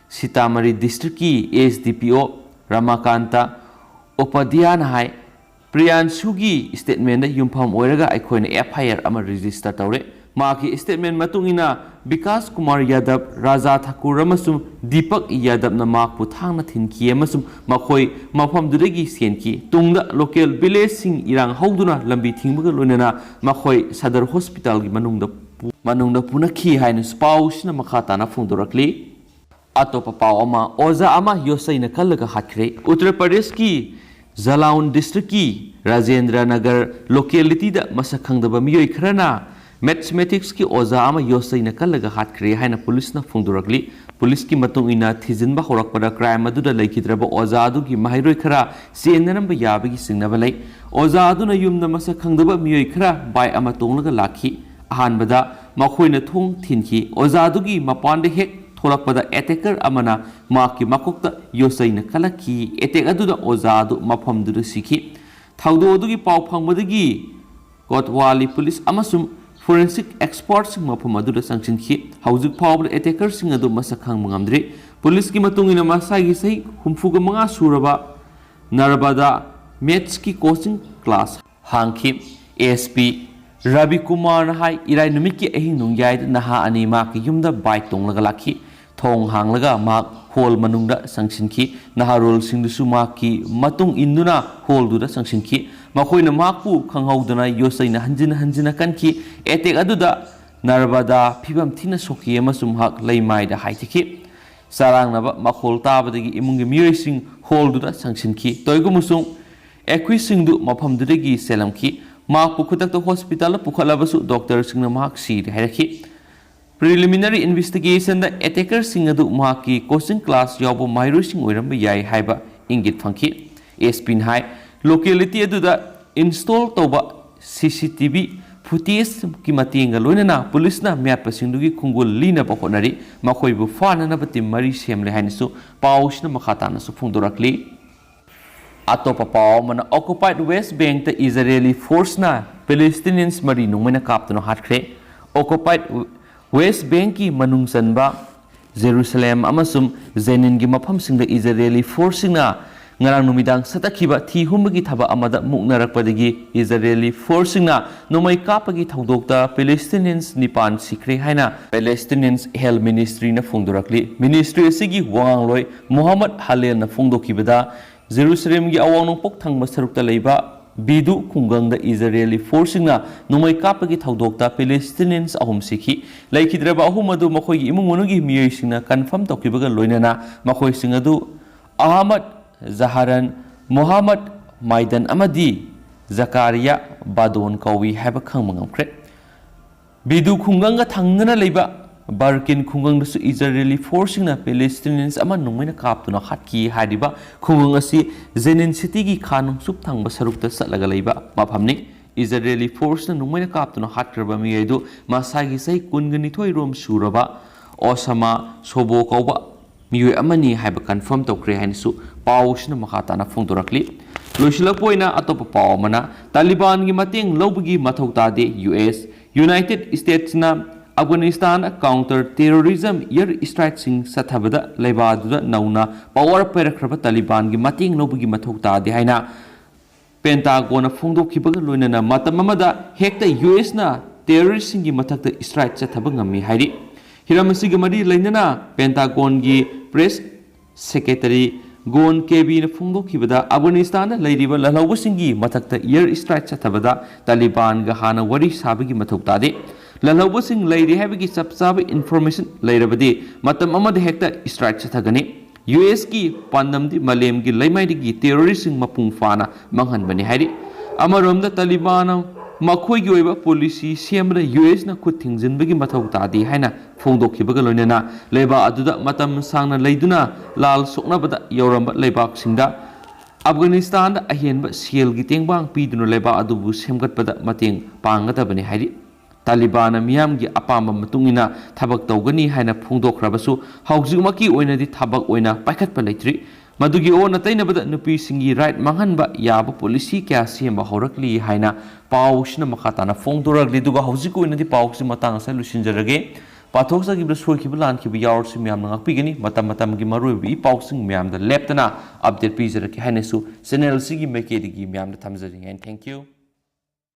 ꯁꯤꯇꯥꯃꯥꯔꯤ ꯗꯤꯁꯇ꯭ꯔꯤꯛꯀꯤ ꯑꯦꯁ ꯗꯤ ꯄꯤ ꯑꯣ ꯔꯥꯃꯥꯀꯥꯟꯇ ꯎꯄꯥꯙ꯭ꯌꯥꯅ ꯍꯥꯏ, "ꯄ꯭ꯔꯤꯌꯥꯟꯁꯨꯒꯤ ꯁ꯭ꯇꯦꯠꯃꯦꯟꯗ ꯌꯨꯝꯐꯝ ꯑꯣꯏꯔꯒ ꯑꯩꯈꯣꯏꯅ ꯑꯦꯐ ꯑꯥꯏ ꯑꯥꯔ ꯑꯃ ꯔꯦꯖꯤꯁꯇꯔ ꯇꯧꯔꯦ꯫ ꯃꯍꯥꯛꯀꯤ ꯁ꯭ꯇꯦꯠꯃꯦꯟ ꯃꯇꯨꯡ ꯏꯟꯅ, ꯕꯤꯀꯥꯁ ꯀꯨꯃꯥꯔ ꯌꯥꯗꯕ, ꯔꯥꯖꯥ ꯊꯥꯀꯨꯔ ꯑꯃꯁꯨꯡ ꯗꯤꯄꯛ ꯌꯥꯗꯕꯅ ꯃꯍꯥꯛꯄꯨ ꯊꯥꯡꯅ ꯊꯤꯟꯈꯤ ꯑꯃꯁꯨꯡ ꯃꯈꯣꯏ ꯃꯐꯝꯗꯨꯗꯒꯤ ꯆꯦꯟꯈꯤ꯫ ꯇꯨꯡꯗ ꯂꯣꯀꯦꯜ ꯚꯤꯂꯦꯖꯁꯤꯡ ꯏꯔꯥꯡ ꯍꯧꯗꯨꯅ ꯂꯝꯕꯤ ꯊꯤꯡꯕꯒ ꯂꯣꯏꯅꯅ ꯃꯈꯣꯏ ꯁꯗꯔ ꯍꯣꯁꯄꯤꯇꯥꯜꯒꯤ ꯃꯅꯨꯡꯗ ꯄꯨ-, ꯃꯅꯨꯡꯗ ꯄꯨꯅꯈꯤ" ꯍꯥꯏꯅꯁꯨ ꯄꯥꯎꯁꯤꯅ ꯃꯈꯥ ꯇꯥꯅ ꯐꯣꯡꯗꯣꯔꯛꯂꯤ꯫ ꯑꯇꯣꯞꯄ ꯄꯥꯎ ꯑꯃ, ꯑꯣꯖꯥ ꯑꯃ ꯌꯣꯠꯆꯩꯅ ꯀꯜꯂꯒ ꯍꯥꯠꯈ꯭ꯔꯦ꯫ ꯎꯠꯇꯔ ꯄ꯭ꯔꯗꯦꯁꯀꯤ ꯖꯂꯥꯎꯟ ꯗꯤꯁꯇ꯭ꯔꯤꯛꯀꯤ ꯔꯥꯖꯦꯟꯗ꯭ꯔ ꯅꯒꯔ ꯂꯣꯀꯦꯂꯤꯇꯤꯗ ꯃꯁꯛ ꯈꯪꯗꯕ ꯃꯤꯑꯣꯏ ꯈꯔꯅ ꯃꯦꯊꯃꯦꯇꯤꯛꯁꯀꯤ ꯑꯣꯖꯥ ꯑꯃ ꯌꯣꯠꯆꯩꯅ ꯀꯜꯂꯒ ꯍꯥꯠꯈ꯭ꯔꯦ ꯍꯥꯏꯅ ꯄꯨꯂꯤꯁꯅ ꯐꯣꯡꯗꯣꯔꯛꯂꯤ꯫ ꯄꯨꯂꯤꯁꯀꯤ ꯃꯇꯨꯡ ꯏꯟꯅ, ꯊꯤꯖꯤꯟꯕ ꯍꯧꯔꯛꯄꯗ ꯀ꯭ꯔꯥꯏꯝ ꯑꯗꯨꯗ ꯂꯩꯈꯤꯗ꯭ꯔꯕ ꯑꯣꯖꯥ ꯑꯗꯨꯒꯤ ꯃꯍꯩꯔꯣꯏ ꯈꯔ ꯆꯦꯟꯅꯔꯝꯕ ꯌꯥꯕꯒꯤ ꯆꯤꯡꯅꯕ ꯂꯩ꯫ ꯑꯣꯖꯥ ꯑꯗꯨꯅ ꯌꯨꯝꯗ ꯃꯁꯛ ꯈꯪꯗꯕ ꯃꯤꯑꯣꯏ ꯈꯔ ꯕꯥꯏꯛ ꯑꯃ ꯇꯣꯡꯂꯒ ꯂꯥꯛꯈꯤ꯫ ꯑꯍꯥꯟꯕꯗ ꯃꯈꯣꯏꯅ ꯊꯣꯡ ꯊꯤꯟꯈꯤ꯫ ꯑꯣꯖꯥ ꯑꯗꯨꯒꯤ ꯃꯄꯥꯟꯗ ꯍꯦꯛ ꯊꯣꯛꯂꯛꯄꯗ, ꯑꯦꯇꯦꯀꯔ ꯑꯃꯅ ꯃꯍꯥꯛꯀꯤ ꯃꯀꯣꯛꯇ ꯌꯣꯠꯆꯩꯅ ꯀꯜꯂꯛꯈꯤ꯫ ꯑꯦꯇꯦꯛ ꯑꯗꯨꯗ ꯑꯣꯖꯥ ꯑꯗꯨ ꯃꯐꯝꯗꯨꯗ ꯁꯤꯈꯤ꯫ ꯊꯧꯗꯣꯛ ꯑꯗꯨꯒꯤ ꯄꯥꯎ ꯐꯪꯕꯗꯒꯤ ꯀꯣꯠꯋꯥꯂꯤ ꯄꯨꯂꯤꯁ ꯑꯃꯁꯨꯡ Forensic expertꯁꯤꯡ ꯃꯐꯝ ꯑꯗꯨꯗ ꯆꯪꯁꯤꯟꯈꯤ꯫ ꯍꯧꯖꯤꯛ ꯐꯥꯎꯕꯗ attackerꯁꯤꯡ ꯑꯗꯨ ꯃꯁꯛ ꯈꯪꯕ ꯉꯝꯗ꯭ꯔꯤ꯫ ꯄꯨꯂꯤꯁꯀꯤ ꯃꯇꯨꯡ ꯏꯟꯅ, ꯃꯁꯥꯒꯤ ꯆꯍꯤ ꯍꯨꯝꯐꯨꯒ ꯃꯉꯥ ꯁꯨꯔꯕ ꯅꯔꯕꯗꯥ mathsꯀꯤ coaching class ꯍꯥꯡꯈꯤ꯫ SP ꯔꯕꯤ ꯀꯨꯃꯥꯔꯅ ꯍꯥꯏ, ꯏꯔꯥꯏ ꯅꯨꯃꯤꯠꯀꯤ ꯑꯍꯤꯡ ꯅꯣꯡꯌꯥꯏꯗ ꯅꯍꯥ ꯑꯅꯤ ꯃꯍꯥꯛꯀꯤ ꯌꯨꯝꯗ bike ꯇꯣꯡꯂꯒ ꯂꯥꯛꯈꯤ꯫ ꯊꯣꯡ ꯍꯥꯡꯂꯒ ꯃꯍꯥꯛ hall ꯃꯅꯨꯡꯗ ꯆꯪꯁꯤꯟꯈꯤ꯫ ꯅꯍꯥꯔꯣꯜꯁꯤꯡꯗꯨꯁꯨ ꯃꯍꯥꯛꯀꯤ ꯃꯇꯨꯡ ꯏꯟꯗꯨꯅ hallꯗꯨꯗ ꯆꯪꯁꯤꯟꯈꯤ꯫ ꯃꯈꯣꯏꯅ ꯃꯍꯥꯛꯄꯨ ꯈꯪꯍꯧꯗꯅ ꯌꯣꯠꯆꯩꯅ ꯍꯟꯖꯤꯟ ꯍꯟꯖꯤꯟꯅ ꯀꯟꯈꯤ꯫ Attack ꯑꯗꯨꯗ ꯅꯔꯕꯗꯥ ꯐꯤꯕꯝ ꯊꯤꯅ ꯁꯣꯛꯈꯤ ꯑꯃꯁꯨꯡ ꯃꯍꯥꯛ ꯂꯩꯃꯥꯏꯗ ꯍꯥꯏꯊꯈꯤ꯫ ꯆꯔꯥꯡꯅꯕ ꯃꯈꯣꯜ ꯇꯥꯕꯗꯒꯤ ꯏꯃꯨꯡꯒꯤ ꯃꯤꯑꯣꯏꯁꯤꯡ hallꯗꯨꯗ ꯆꯪꯁꯤꯟꯈꯤ꯫ ꯇꯣꯏꯒꯨꯃꯁꯨꯡ ꯑꯦꯀ꯭ꯋꯤꯁꯤꯡꯗꯨ ꯃꯐꯝꯗꯨꯗꯒꯤ ꯆꯦꯜꯂꯝꯈꯤ꯫ ꯃꯍꯥꯛꯄꯨ ꯈꯨꯗꯛꯇ hospitalꯗ ꯄꯨꯈꯠꯂꯕꯁꯨ doctorꯁꯤꯡꯅ ꯃꯍꯥꯛ ꯁꯤꯔꯦ ꯍꯥꯏꯔꯛꯈꯤ꯫ Preliminary investigationꯗ attackerꯁꯤꯡ ꯑꯗꯨ ꯃꯍꯥꯛꯀꯤ coaching class ꯌꯥꯎꯕ ꯃꯍꯩꯔꯣꯏꯁꯤꯡ ꯑꯣꯏꯔꯝꯕ ꯌꯥꯏ ꯍꯥꯏꯕ ꯏꯪꯒꯤꯠ ꯐꯪꯈꯤ꯫ SPꯅ ꯍꯥꯏ, locality ꯑꯗꯨꯗ install ꯇꯧꯕ CCTV footageꯀꯤ ꯃꯇꯦꯡꯒ ꯂꯣꯏꯅꯅ ꯄꯨꯂꯤꯁꯅ ꯃꯤꯌꯥꯠꯄꯁꯤꯡꯗꯨꯒꯤ ꯈꯣꯡꯒꯨꯜ ꯂꯤꯅꯕ ꯍꯣꯠꯅꯔꯤ꯫ ꯃꯈꯣꯏꯕꯨ ꯐꯥꯅꯅꯕ team ꯃꯔꯤ ꯁꯦꯝꯂꯦ ꯍꯥꯏꯅꯁꯨ ꯄꯥꯎꯁꯤꯅ ꯃꯈꯥ ꯇꯥꯅꯁꯨ ꯐꯣꯡꯗꯣꯔꯛꯂꯤ꯫ ꯑꯇꯣꯞꯄ ꯄꯥꯎ ꯑꯃꯅ, occupied West Bankꯇ Israeli forceꯅ Palestinians ꯃꯔꯤ ꯅꯣꯡꯃꯩꯅ ꯀꯥꯞꯇꯨꯅ ꯍꯥꯠꯈ꯭ꯔꯦ꯫ Occupied West Bankꯀꯤ ꯃꯅꯨꯡ ꯆꯟꯕ ꯖꯦꯔꯨꯁꯂꯦꯝ ꯑꯃꯁꯨꯡ ꯖꯦꯅꯤꯟꯒꯤ ꯃꯐꯝꯁꯤꯡꯗ Israeli forceꯁꯤꯡꯅ ꯉꯔꯥꯡ ꯅꯨꯃꯤꯗꯥꯡ ꯁꯠꯇꯈꯤꯕ ꯊꯤ ꯍꯨꯝꯕꯒꯤ ꯊꯕꯛ ꯑꯃꯗ ꯃꯨꯛꯅꯔꯛꯄꯗꯒꯤ Israeli forceꯁꯤꯡꯅ ꯅꯣꯡꯃꯩ ꯀꯥꯞꯄꯒꯤ ꯊꯧꯗꯣꯛꯇ Palestinians ꯅꯤꯄꯥꯟ ꯁꯤꯈ꯭ꯔꯦ ꯍꯥꯏꯅ Palestinians Health Ministryꯅ ꯐꯣꯡꯗꯣꯔꯛꯂꯤ꯫ Ministry ꯑꯁꯤꯒꯤ ꯋꯥꯉꯥꯡꯂꯣꯏ ꯃꯣꯍꯝꯃꯗ ꯍꯂꯦꯜꯅ ꯐꯣꯡꯗꯣꯛꯈꯤꯕꯗ, ꯖꯦꯔꯨꯁꯂꯦꯝꯒꯤ ꯑꯋꯥꯡ ꯅꯣꯡꯄꯣꯛ ꯊꯪꯕ ꯁꯔꯨꯛꯇ ꯂꯩꯕ ꯕꯤꯗꯨ ꯈꯨꯡꯒꯪꯗ Israeli forceꯁꯤꯡꯅ ꯅꯣꯡꯃꯩ ꯀꯥꯞꯄꯒꯤ ꯊꯧꯗꯣꯛꯇ Palestinians ꯑꯍꯨꯝ ꯁꯤꯈꯤ꯫ ꯂꯩꯈꯤꯗ꯭ꯔꯕ ꯑꯍꯨꯝ ꯑꯗꯨ ꯃꯈꯣꯏꯒꯤ ꯏꯃꯨꯡ ꯃꯅꯨꯡꯒꯤ ꯃꯤꯑꯣꯏꯁꯤꯡꯅ confirm ꯇꯧꯈꯤꯕꯒ ꯂꯣꯏꯅꯅ ꯃꯈꯣꯏꯁꯤꯡ ꯑꯗꯨ ꯑꯍꯃꯗ ꯖꯍꯥꯔꯟ, ꯃꯣꯍꯝꯃꯗ ꯃꯥꯏꯗꯟ ꯑꯃꯗꯤ ꯖꯀꯥꯔꯤꯌꯥ ꯕꯥꯗꯣꯟ ꯀꯧꯏ ꯍꯥꯏꯕ ꯈꯪꯕ ꯉꯝꯈ꯭ꯔꯦ꯫ ꯕꯤꯗꯨ ꯈꯨꯡꯒꯪꯒ ꯊꯪꯅꯅ ꯂꯩꯕ ꯕꯔꯀꯤꯟ ꯈꯨꯡꯒꯪꯗꯁꯨ Israeli forceꯁꯤꯡꯅ Palestinians ꯑꯃ ꯅꯣꯡꯃꯩꯅ ꯀꯥꯞꯇꯨꯅ ꯍꯥꯠꯈꯤ꯫ ꯍꯥꯏꯔꯤꯕ ꯈꯨꯡꯒꯪ ꯑꯁꯤ ꯖꯦꯅꯤꯟ cityꯒꯤ ꯈꯥ ꯅꯣꯡꯆꯨꯞ ꯊꯪꯕ ꯁꯔꯨꯛꯇ ꯆꯠꯂꯒ ꯂꯩꯕ ꯃꯐꯝꯅꯤ꯫ Israeli forceꯅ ꯅꯣꯡꯃꯩꯅ ꯀꯥꯞꯇꯨꯅ ꯍꯥꯠꯈ꯭ꯔꯕ ꯃꯤꯑꯣꯏ ꯑꯗꯨ ꯃꯁꯥꯒꯤ ꯆꯍꯤ ꯀꯨꯟꯒ ꯅꯤꯊꯣꯏ ꯔꯣꯝ ꯁꯨꯔꯕ ꯑꯣꯁꯥꯃꯥ ꯁꯣꯕꯣ ꯀꯧꯕ ꯃꯤꯑꯣꯏ ꯑꯃꯅꯤ ꯍꯥꯏꯕ confirm ꯇꯧꯈ꯭ꯔꯦ ꯍꯥꯏꯅꯁꯨ ꯄꯥꯎꯁꯤꯅ ꯃꯈꯥ ꯇꯥꯅ ꯐꯣꯡꯗꯣꯔꯛꯂꯤ꯫ ꯂꯣꯏꯁꯤꯜꯂꯛꯄ ꯑꯣꯏꯅ ꯑꯇꯣꯞꯄ ꯄꯥꯎ ꯑꯃꯅ, ꯇꯥꯂꯤꯕꯥꯟꯒꯤ ꯃꯇꯦꯡ ꯂꯧꯕꯒꯤ ꯃꯊꯧ ꯇꯥꯗꯦ, US ꯌꯨꯅꯥꯏꯇꯦꯗ ꯁ꯭ꯇꯦꯠꯁꯅ ꯑꯐꯒꯥꯅꯤꯁꯇꯥꯟꯗ counter terrorism air strikeꯁꯤꯡ ꯆꯠꯊꯕꯗ ꯂꯩꯕꯥꯛ ꯑꯗꯨꯗ ꯅꯧꯅ power ꯄꯥꯏꯔꯛꯈ꯭ꯔꯕ ꯇꯥꯂꯤꯕꯥꯟꯒꯤ ꯃꯇꯦꯡ ꯂꯧꯕꯒꯤ ꯃꯊꯧ ꯇꯥꯗꯦ ꯍꯥꯏꯅ ꯄꯦꯟꯇꯥꯒꯣꯟꯅ ꯐꯣꯡꯗꯣꯛꯈꯤꯕꯒ ꯂꯣꯏꯅꯅ ꯃꯇꯝ ꯑꯃꯗ ꯍꯦꯛꯇ ꯌꯨ ꯑꯦꯁꯅ terroristꯁꯤꯡꯒꯤ ꯃꯊꯛꯇ strike ꯆꯠꯊꯕ ꯉꯝꯃꯤ ꯍꯥꯏꯔꯤ꯫ ꯍꯤꯔꯝ ꯑꯁꯤꯒ ꯃꯔꯤ ꯂꯩꯅꯅ ꯄꯦꯟꯇꯥꯒꯣꯟꯒꯤ press secretary ꯒꯣꯟ ꯀꯦꯕꯤꯅ ꯐꯣꯡꯗꯣꯛꯈꯤꯕꯗ ꯑꯐꯒꯥꯅꯤꯁꯇꯥꯟꯗ ꯂꯩꯔꯤꯕ ꯂꯥꯜꯍꯧꯕꯁꯤꯡꯒꯤ ꯃꯊꯛꯇ air strike ꯆꯠꯊꯕꯗ ꯇꯥꯂꯤꯕꯥꯟꯒ ꯍꯥꯟꯅ ꯋꯥꯔꯤ ꯁꯥꯕꯒꯤ ꯃꯊꯧ ꯇꯥꯗꯦ꯫ ꯂꯥꯜꯍꯧꯕꯁꯤꯡ ꯂꯩꯔꯤ ꯍꯥꯏꯕꯒꯤ ꯆꯞ ꯆꯥꯕ information ꯂꯩꯔꯕꯗꯤ ꯃꯇꯝ ꯑꯃꯗ ꯍꯦꯛꯇ strike ꯆꯠꯊꯒꯅꯤ꯫ ꯌꯨ ꯑꯦꯁꯀꯤ ꯄꯥꯟꯗꯝꯗꯤ ꯃꯥꯂꯦꯝꯒꯤ ꯂꯩꯃꯥꯏꯗꯒꯤ terroristꯁꯤꯡ ꯃꯄꯨꯡ ꯐꯥꯅ ꯃꯥꯡꯍꯟꯕꯅꯤ ꯍꯥꯏꯔꯤ꯫ ꯑꯃꯔꯣꯝꯗ ꯇꯥꯂꯤꯕꯥꯟꯅ ꯃꯈꯣꯏꯒꯤ ꯑꯣꯏꯕ policy ꯁꯦꯝꯕꯗ ꯌꯨ ꯑꯦꯁꯅ ꯈꯨꯠ ꯊꯤꯡꯖꯤꯟꯕꯒꯤ ꯃꯊꯧ ꯇꯥꯗꯦ ꯍꯥꯏꯅ ꯐꯣꯡꯗꯣꯛꯈꯤꯕꯒ ꯂꯣꯏꯅꯅ ꯂꯩꯕꯥꯛ ꯑꯗꯨꯗ ꯃꯇꯝ ꯁꯥꯡꯅ ꯂꯩꯗꯨꯅ ꯂꯥꯜ ꯁꯣꯛꯅꯕꯗ ꯌꯧꯔꯝꯕ ꯂꯩꯕꯥꯛꯁꯤꯡꯗ ꯑꯐꯒꯥꯅꯤꯁꯇꯥꯟꯗ ꯑꯍꯦꯟꯕ ꯁꯦꯜꯒꯤ ꯇꯦꯡꯕꯥꯡ ꯄꯤꯗꯨꯅ ꯂꯩꯕꯥꯛ ꯑꯗꯨꯕꯨ ꯁꯦꯝꯒꯠꯄꯗ ꯃꯇꯦꯡ ꯄꯥꯡꯒꯗꯕꯅꯤ ꯍꯥꯏꯔꯤ꯫ ꯇꯥꯂꯤꯕꯥꯟꯅ ꯃꯤꯌꯥꯝꯒꯤ ꯑꯄꯥꯝꯕ ꯃꯇꯨꯡ ꯏꯟꯅ ꯊꯕꯛ ꯇꯧꯒꯅꯤ ꯍꯥꯏꯅ ꯐꯣꯡꯗꯣꯛꯈ꯭ꯔꯕꯁꯨ ꯍꯧꯖꯤꯛꯃꯛꯀꯤ ꯑꯣꯏꯅꯗꯤ ꯊꯕꯛ ꯑꯣꯏꯅ ꯄꯥꯏꯈꯠꯄ ꯂꯩꯇ꯭ꯔꯤ꯫ ꯃꯗꯨꯒꯤ ꯑꯣꯟꯅ ꯇꯩꯅꯕꯗ ꯅꯨꯄꯤꯁꯤꯡꯒꯤ right ꯃꯥꯡꯍꯟꯕ ꯌꯥꯕ policy ꯀꯌꯥ ꯁꯦꯝꯕ ꯍꯧꯔꯛꯂꯤ ꯍꯥꯏꯅ ꯄꯥꯎꯁꯤꯅ ꯃꯈꯥ ꯇꯥꯅ ꯐꯣꯡꯗꯣꯔꯛꯂꯤ꯫ ꯑꯗꯨꯒ ꯍꯧꯖꯤꯛꯀꯤ ꯑꯣꯏꯅꯗꯤ ꯄꯥꯎꯁꯤ ꯃꯇꯥꯡ ꯑꯁꯤꯗ ꯂꯣꯏꯁꯤꯟꯖꯔꯒꯦ꯫ ꯄꯥꯊꯣꯛꯆꯈꯤꯕꯗ ꯁꯣꯏꯈꯤꯕ ꯂꯥꯟꯈꯤꯕ ꯌꯥꯎꯔꯁꯨ ꯃꯌꯥꯝꯅ ꯉꯥꯛꯄꯤꯒꯅꯤ꯫ ꯃꯇꯝ ꯃꯇꯝꯒꯤ ꯃꯔꯨꯑꯣꯏꯕ ꯏ ꯄꯥꯎꯁꯤꯡ ꯃꯌꯥꯝꯗ ꯂꯦꯞꯇꯅ update ꯄꯤꯖꯔꯛꯀꯦ ꯍꯥꯏꯅꯁꯨ channel ꯑꯁꯤꯒꯤ ꯃꯥꯏꯀꯩꯗꯒꯤ ꯃꯌꯥꯝꯗ ꯊꯝꯖꯔꯤ꯫ And thank you꯫